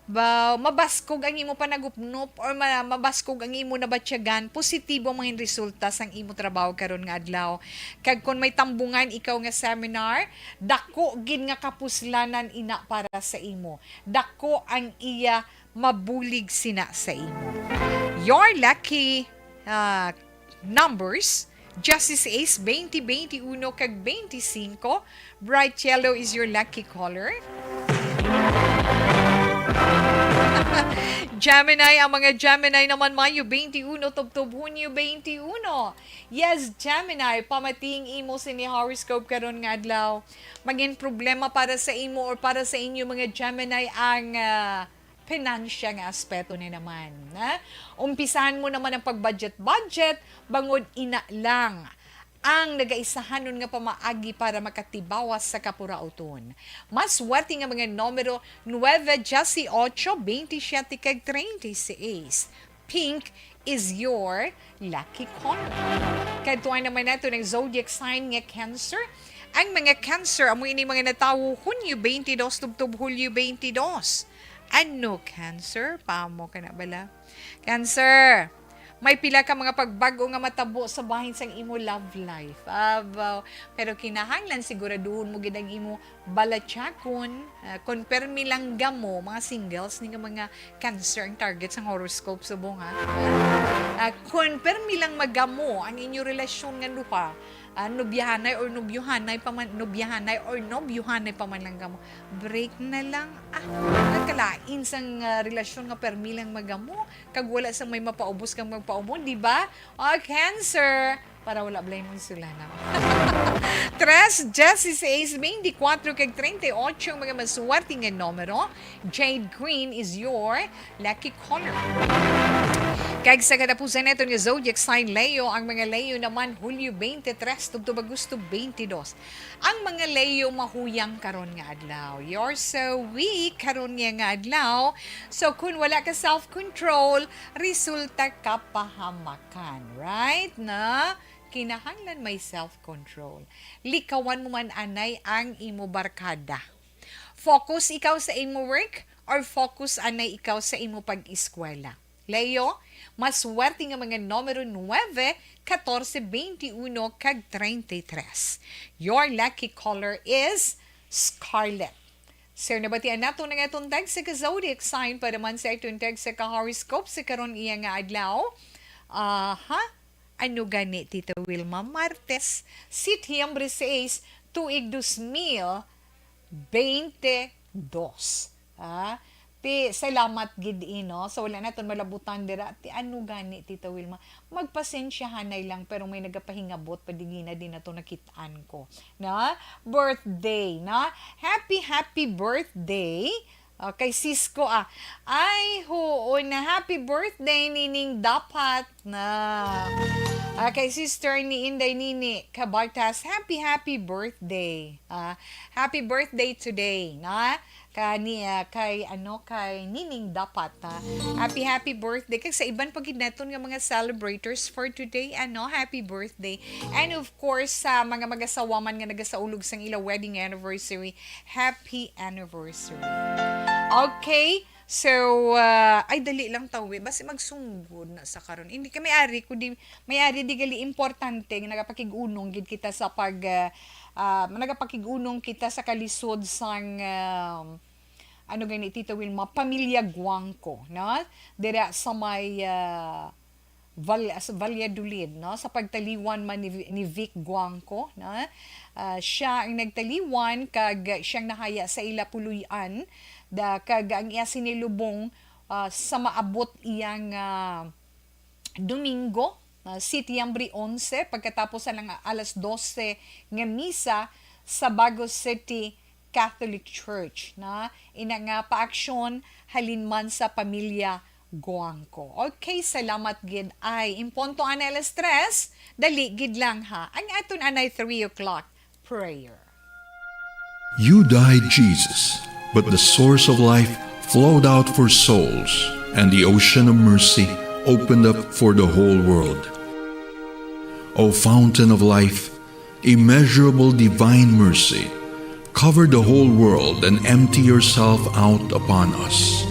ba, mabaskog ang imo panagupnop or ma-, mabaskog ang imo nabatyagan, positibo ang mga resulta sang imo trabaho karon nga adlaw. Kag kung may tambungan ikaw nga seminar, dako gid nga kapuslanan ina para sa imo. Dako ang iya mabulig sina sa imo. Your lucky, ah, numbers, diyasisais, twenty, twenty-uno, kag twenty-cinco. Bright yellow is your lucky color. Gemini, ang mga Gemini naman, Mayo twenty-uno, tubtob Hunyo twenty-uno. Yes, Gemini, pamating imo sini horoscope karon nga adlaw. Magin problema para sa imo or para sa inyo, mga Gemini, ang, ah, pinansya nga aspeto ni naman, ha? Umpisahan mo naman ang pag-budget-budget, bangod ina lang ang nagaisahanon nga pamaagi para makatibawas sa kapurauton. Mas swerte nga mga numero, nuebe, diyasyocho, bentisiete, kag treinta y seis. Pink is your lucky color. Kadtuan naman nato ang zodiac sign nga Cancer. Ang mga Cancer, amo ini mga natawo Hunyo twenty-dos tubtob Hulyo twenty-dos. Ano, Cancer? Pamo ka na bala? Cancer, may pila ka mga pagbag-o nga matabo sa bahin sang imo love life. Abaw, pero kinahanglan siguraduhon mo gid ang imo balatyagon. Ah, kon permi lang gamo, mga singles ni nga mga Cancer ang target sang horoscope subong, ha? Ah, kon permi lang magamo ang inyo relasyon nga duha, ah, nobyahanay or nobyuhanay pa man, nobyahanay or nobyuhanay pa man lang kamo. Break na lang. Ah, nagkalain sang, ah, relasyon nga permi lang magamo, kag wala sang may mapaubos kag magpaubon, di ba? O, Cancer, para wala balay mong sulanan. Tres, dieciséis, veinticuatro, kag treinta y ocho ang mga maswerte nga numero. Jade Green is your lucky caller. Kag sa katapusan naton nga zodiac sign, Leo, ang mga Leo naman, Hulyo twenty-three tubtob Agosto twenty-two. Ang mga Leo mahuyang karon nga adlaw. You're so weak karon nga, nga adlaw. So, kung wala ka self-control, resulta ka pahamakan. Right? Na? Kinahanglan may self-control. Likawan mo man anay ang imo barkada. Focus ikaw sa imo work or focus anay ikaw sa imo pag-eskwela? Leo, maswerte nga mga numero nuebe, katorse, veintiuno, kag treinta y tres. Your lucky color is scarlet. Sir, nabatian nato na nga itong tag sa ka-zodiac sign para man sa itong tag sa ka-horoscope sa karon iya nga adlaw. Aha. Ano gani, Tita Wilma? Martes, Setyembre sais, tuig dos mil bente dos. Ah, ti, salamat gid, eh, no? So, wala naton malabutan dira. Ti, ano gani, Tita Wilma? Magpasensyahanay lang, pero may nagapahingabot pa dinhi na din nato nakit-an ko. Na? Birthday, na? Happy, happy birthday. Ah, kay Cisco, ah. Ay, huon na. Happy birthday, Nining Dapat na. Ah, kay Sister ni Inday Nini Cabartas, happy, happy birthday. Ah, happy birthday today, na? Kani, ah, kay, ano, kay Nining Dapat, ha? Happy, happy birthday. Kag sa iban pa gid naton nga mga celebrators for today, ano, happy birthday. And of course, sa mga mag-asawa man nga nagasaulog sang ila wedding anniversary, happy anniversary. Okay? So, ah, ay, dali lang tawi. Basi magsunggod na sa karon. Hindi ka may ari, kundi may ari di gali importante nga nagapakig-unong gid kita sa pag, ah, ah, nagapakig-unong kita sa kalisod sang, ah, ano gani, Tita Wilma, pamilya Guangco, no? Dira sa may, ah, Val-, sa Valladolid, no? Sa pagtaliwan man ni, ni Vic Guangco, no? Ah, siya ang nagtaliwan kag siyang nahaya sa ila puloy-an, da, kag ang iya sinilubong, ah, sa maabot iyang, ah, Domingo, ah, Setyembre onse, pagkatapos sa lang alas dose nga misa sa Bago City Catholic Church, na ina nga paaksyon halin man sa pamilya Guangco. Okay, salamat gid. Ay, imponto ana alas tres, dali gid lang ha. Ang aton anay three o'clock prayer. You died, Jesus, but the source of life flowed out for souls, and the ocean of mercy opened up for the whole world. O fountain of life, immeasurable divine mercy, cover the whole world and empty yourself out upon us.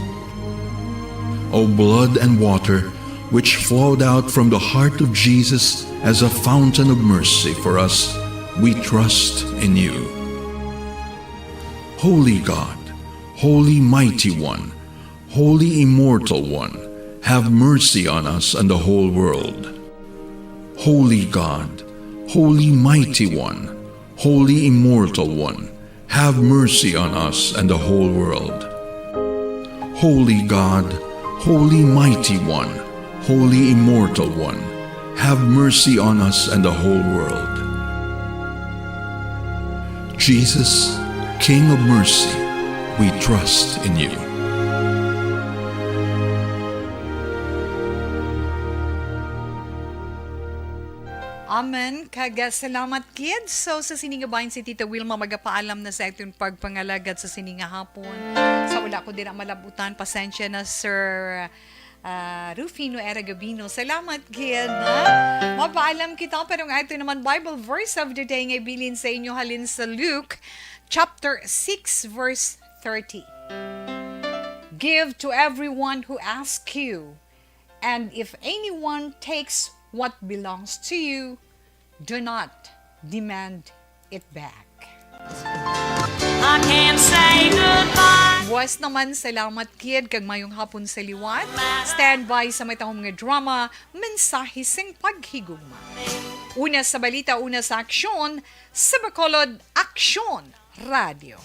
O blood and water, which flowed out from the heart of Jesus as a fountain of mercy for us, we trust in you. Holy God, Holy Mighty One, Holy Immortal One, have mercy on us and the whole world. Holy God, Holy Mighty One, Holy Immortal One, have mercy on us and the whole world. Holy God, Holy Mighty One, Holy Immortal One, have mercy on us and the whole world. Jesus, King of mercy, we trust in you. Amen. Kag, ah, salamat, kids. So, sa sini nga bahin, si Tita Wilma magapaalam na sa aton pagpangalagad sa sini nga hapon. Sa wala ko dira malabutan, pasensya na, Sir, ah, Rufino Era Gabino. Salamat, kid, ha? Mapaalam kita, pero ang aton naman Bible verse of the day nga ibilin sa inyo halin sa Luke chapter six, verse thirty. "Give to everyone who asks you, and if anyone takes what belongs to you, do not demand it back." I can't say goodbye. Buwas naman, salamat, kid, kag mayong hapon sa liwat. Stand by sa matahom nga drama, Mensahe sing Paghigugma. Una sa balita, una sa aksyon, sa Bacolod Aksyon Radio.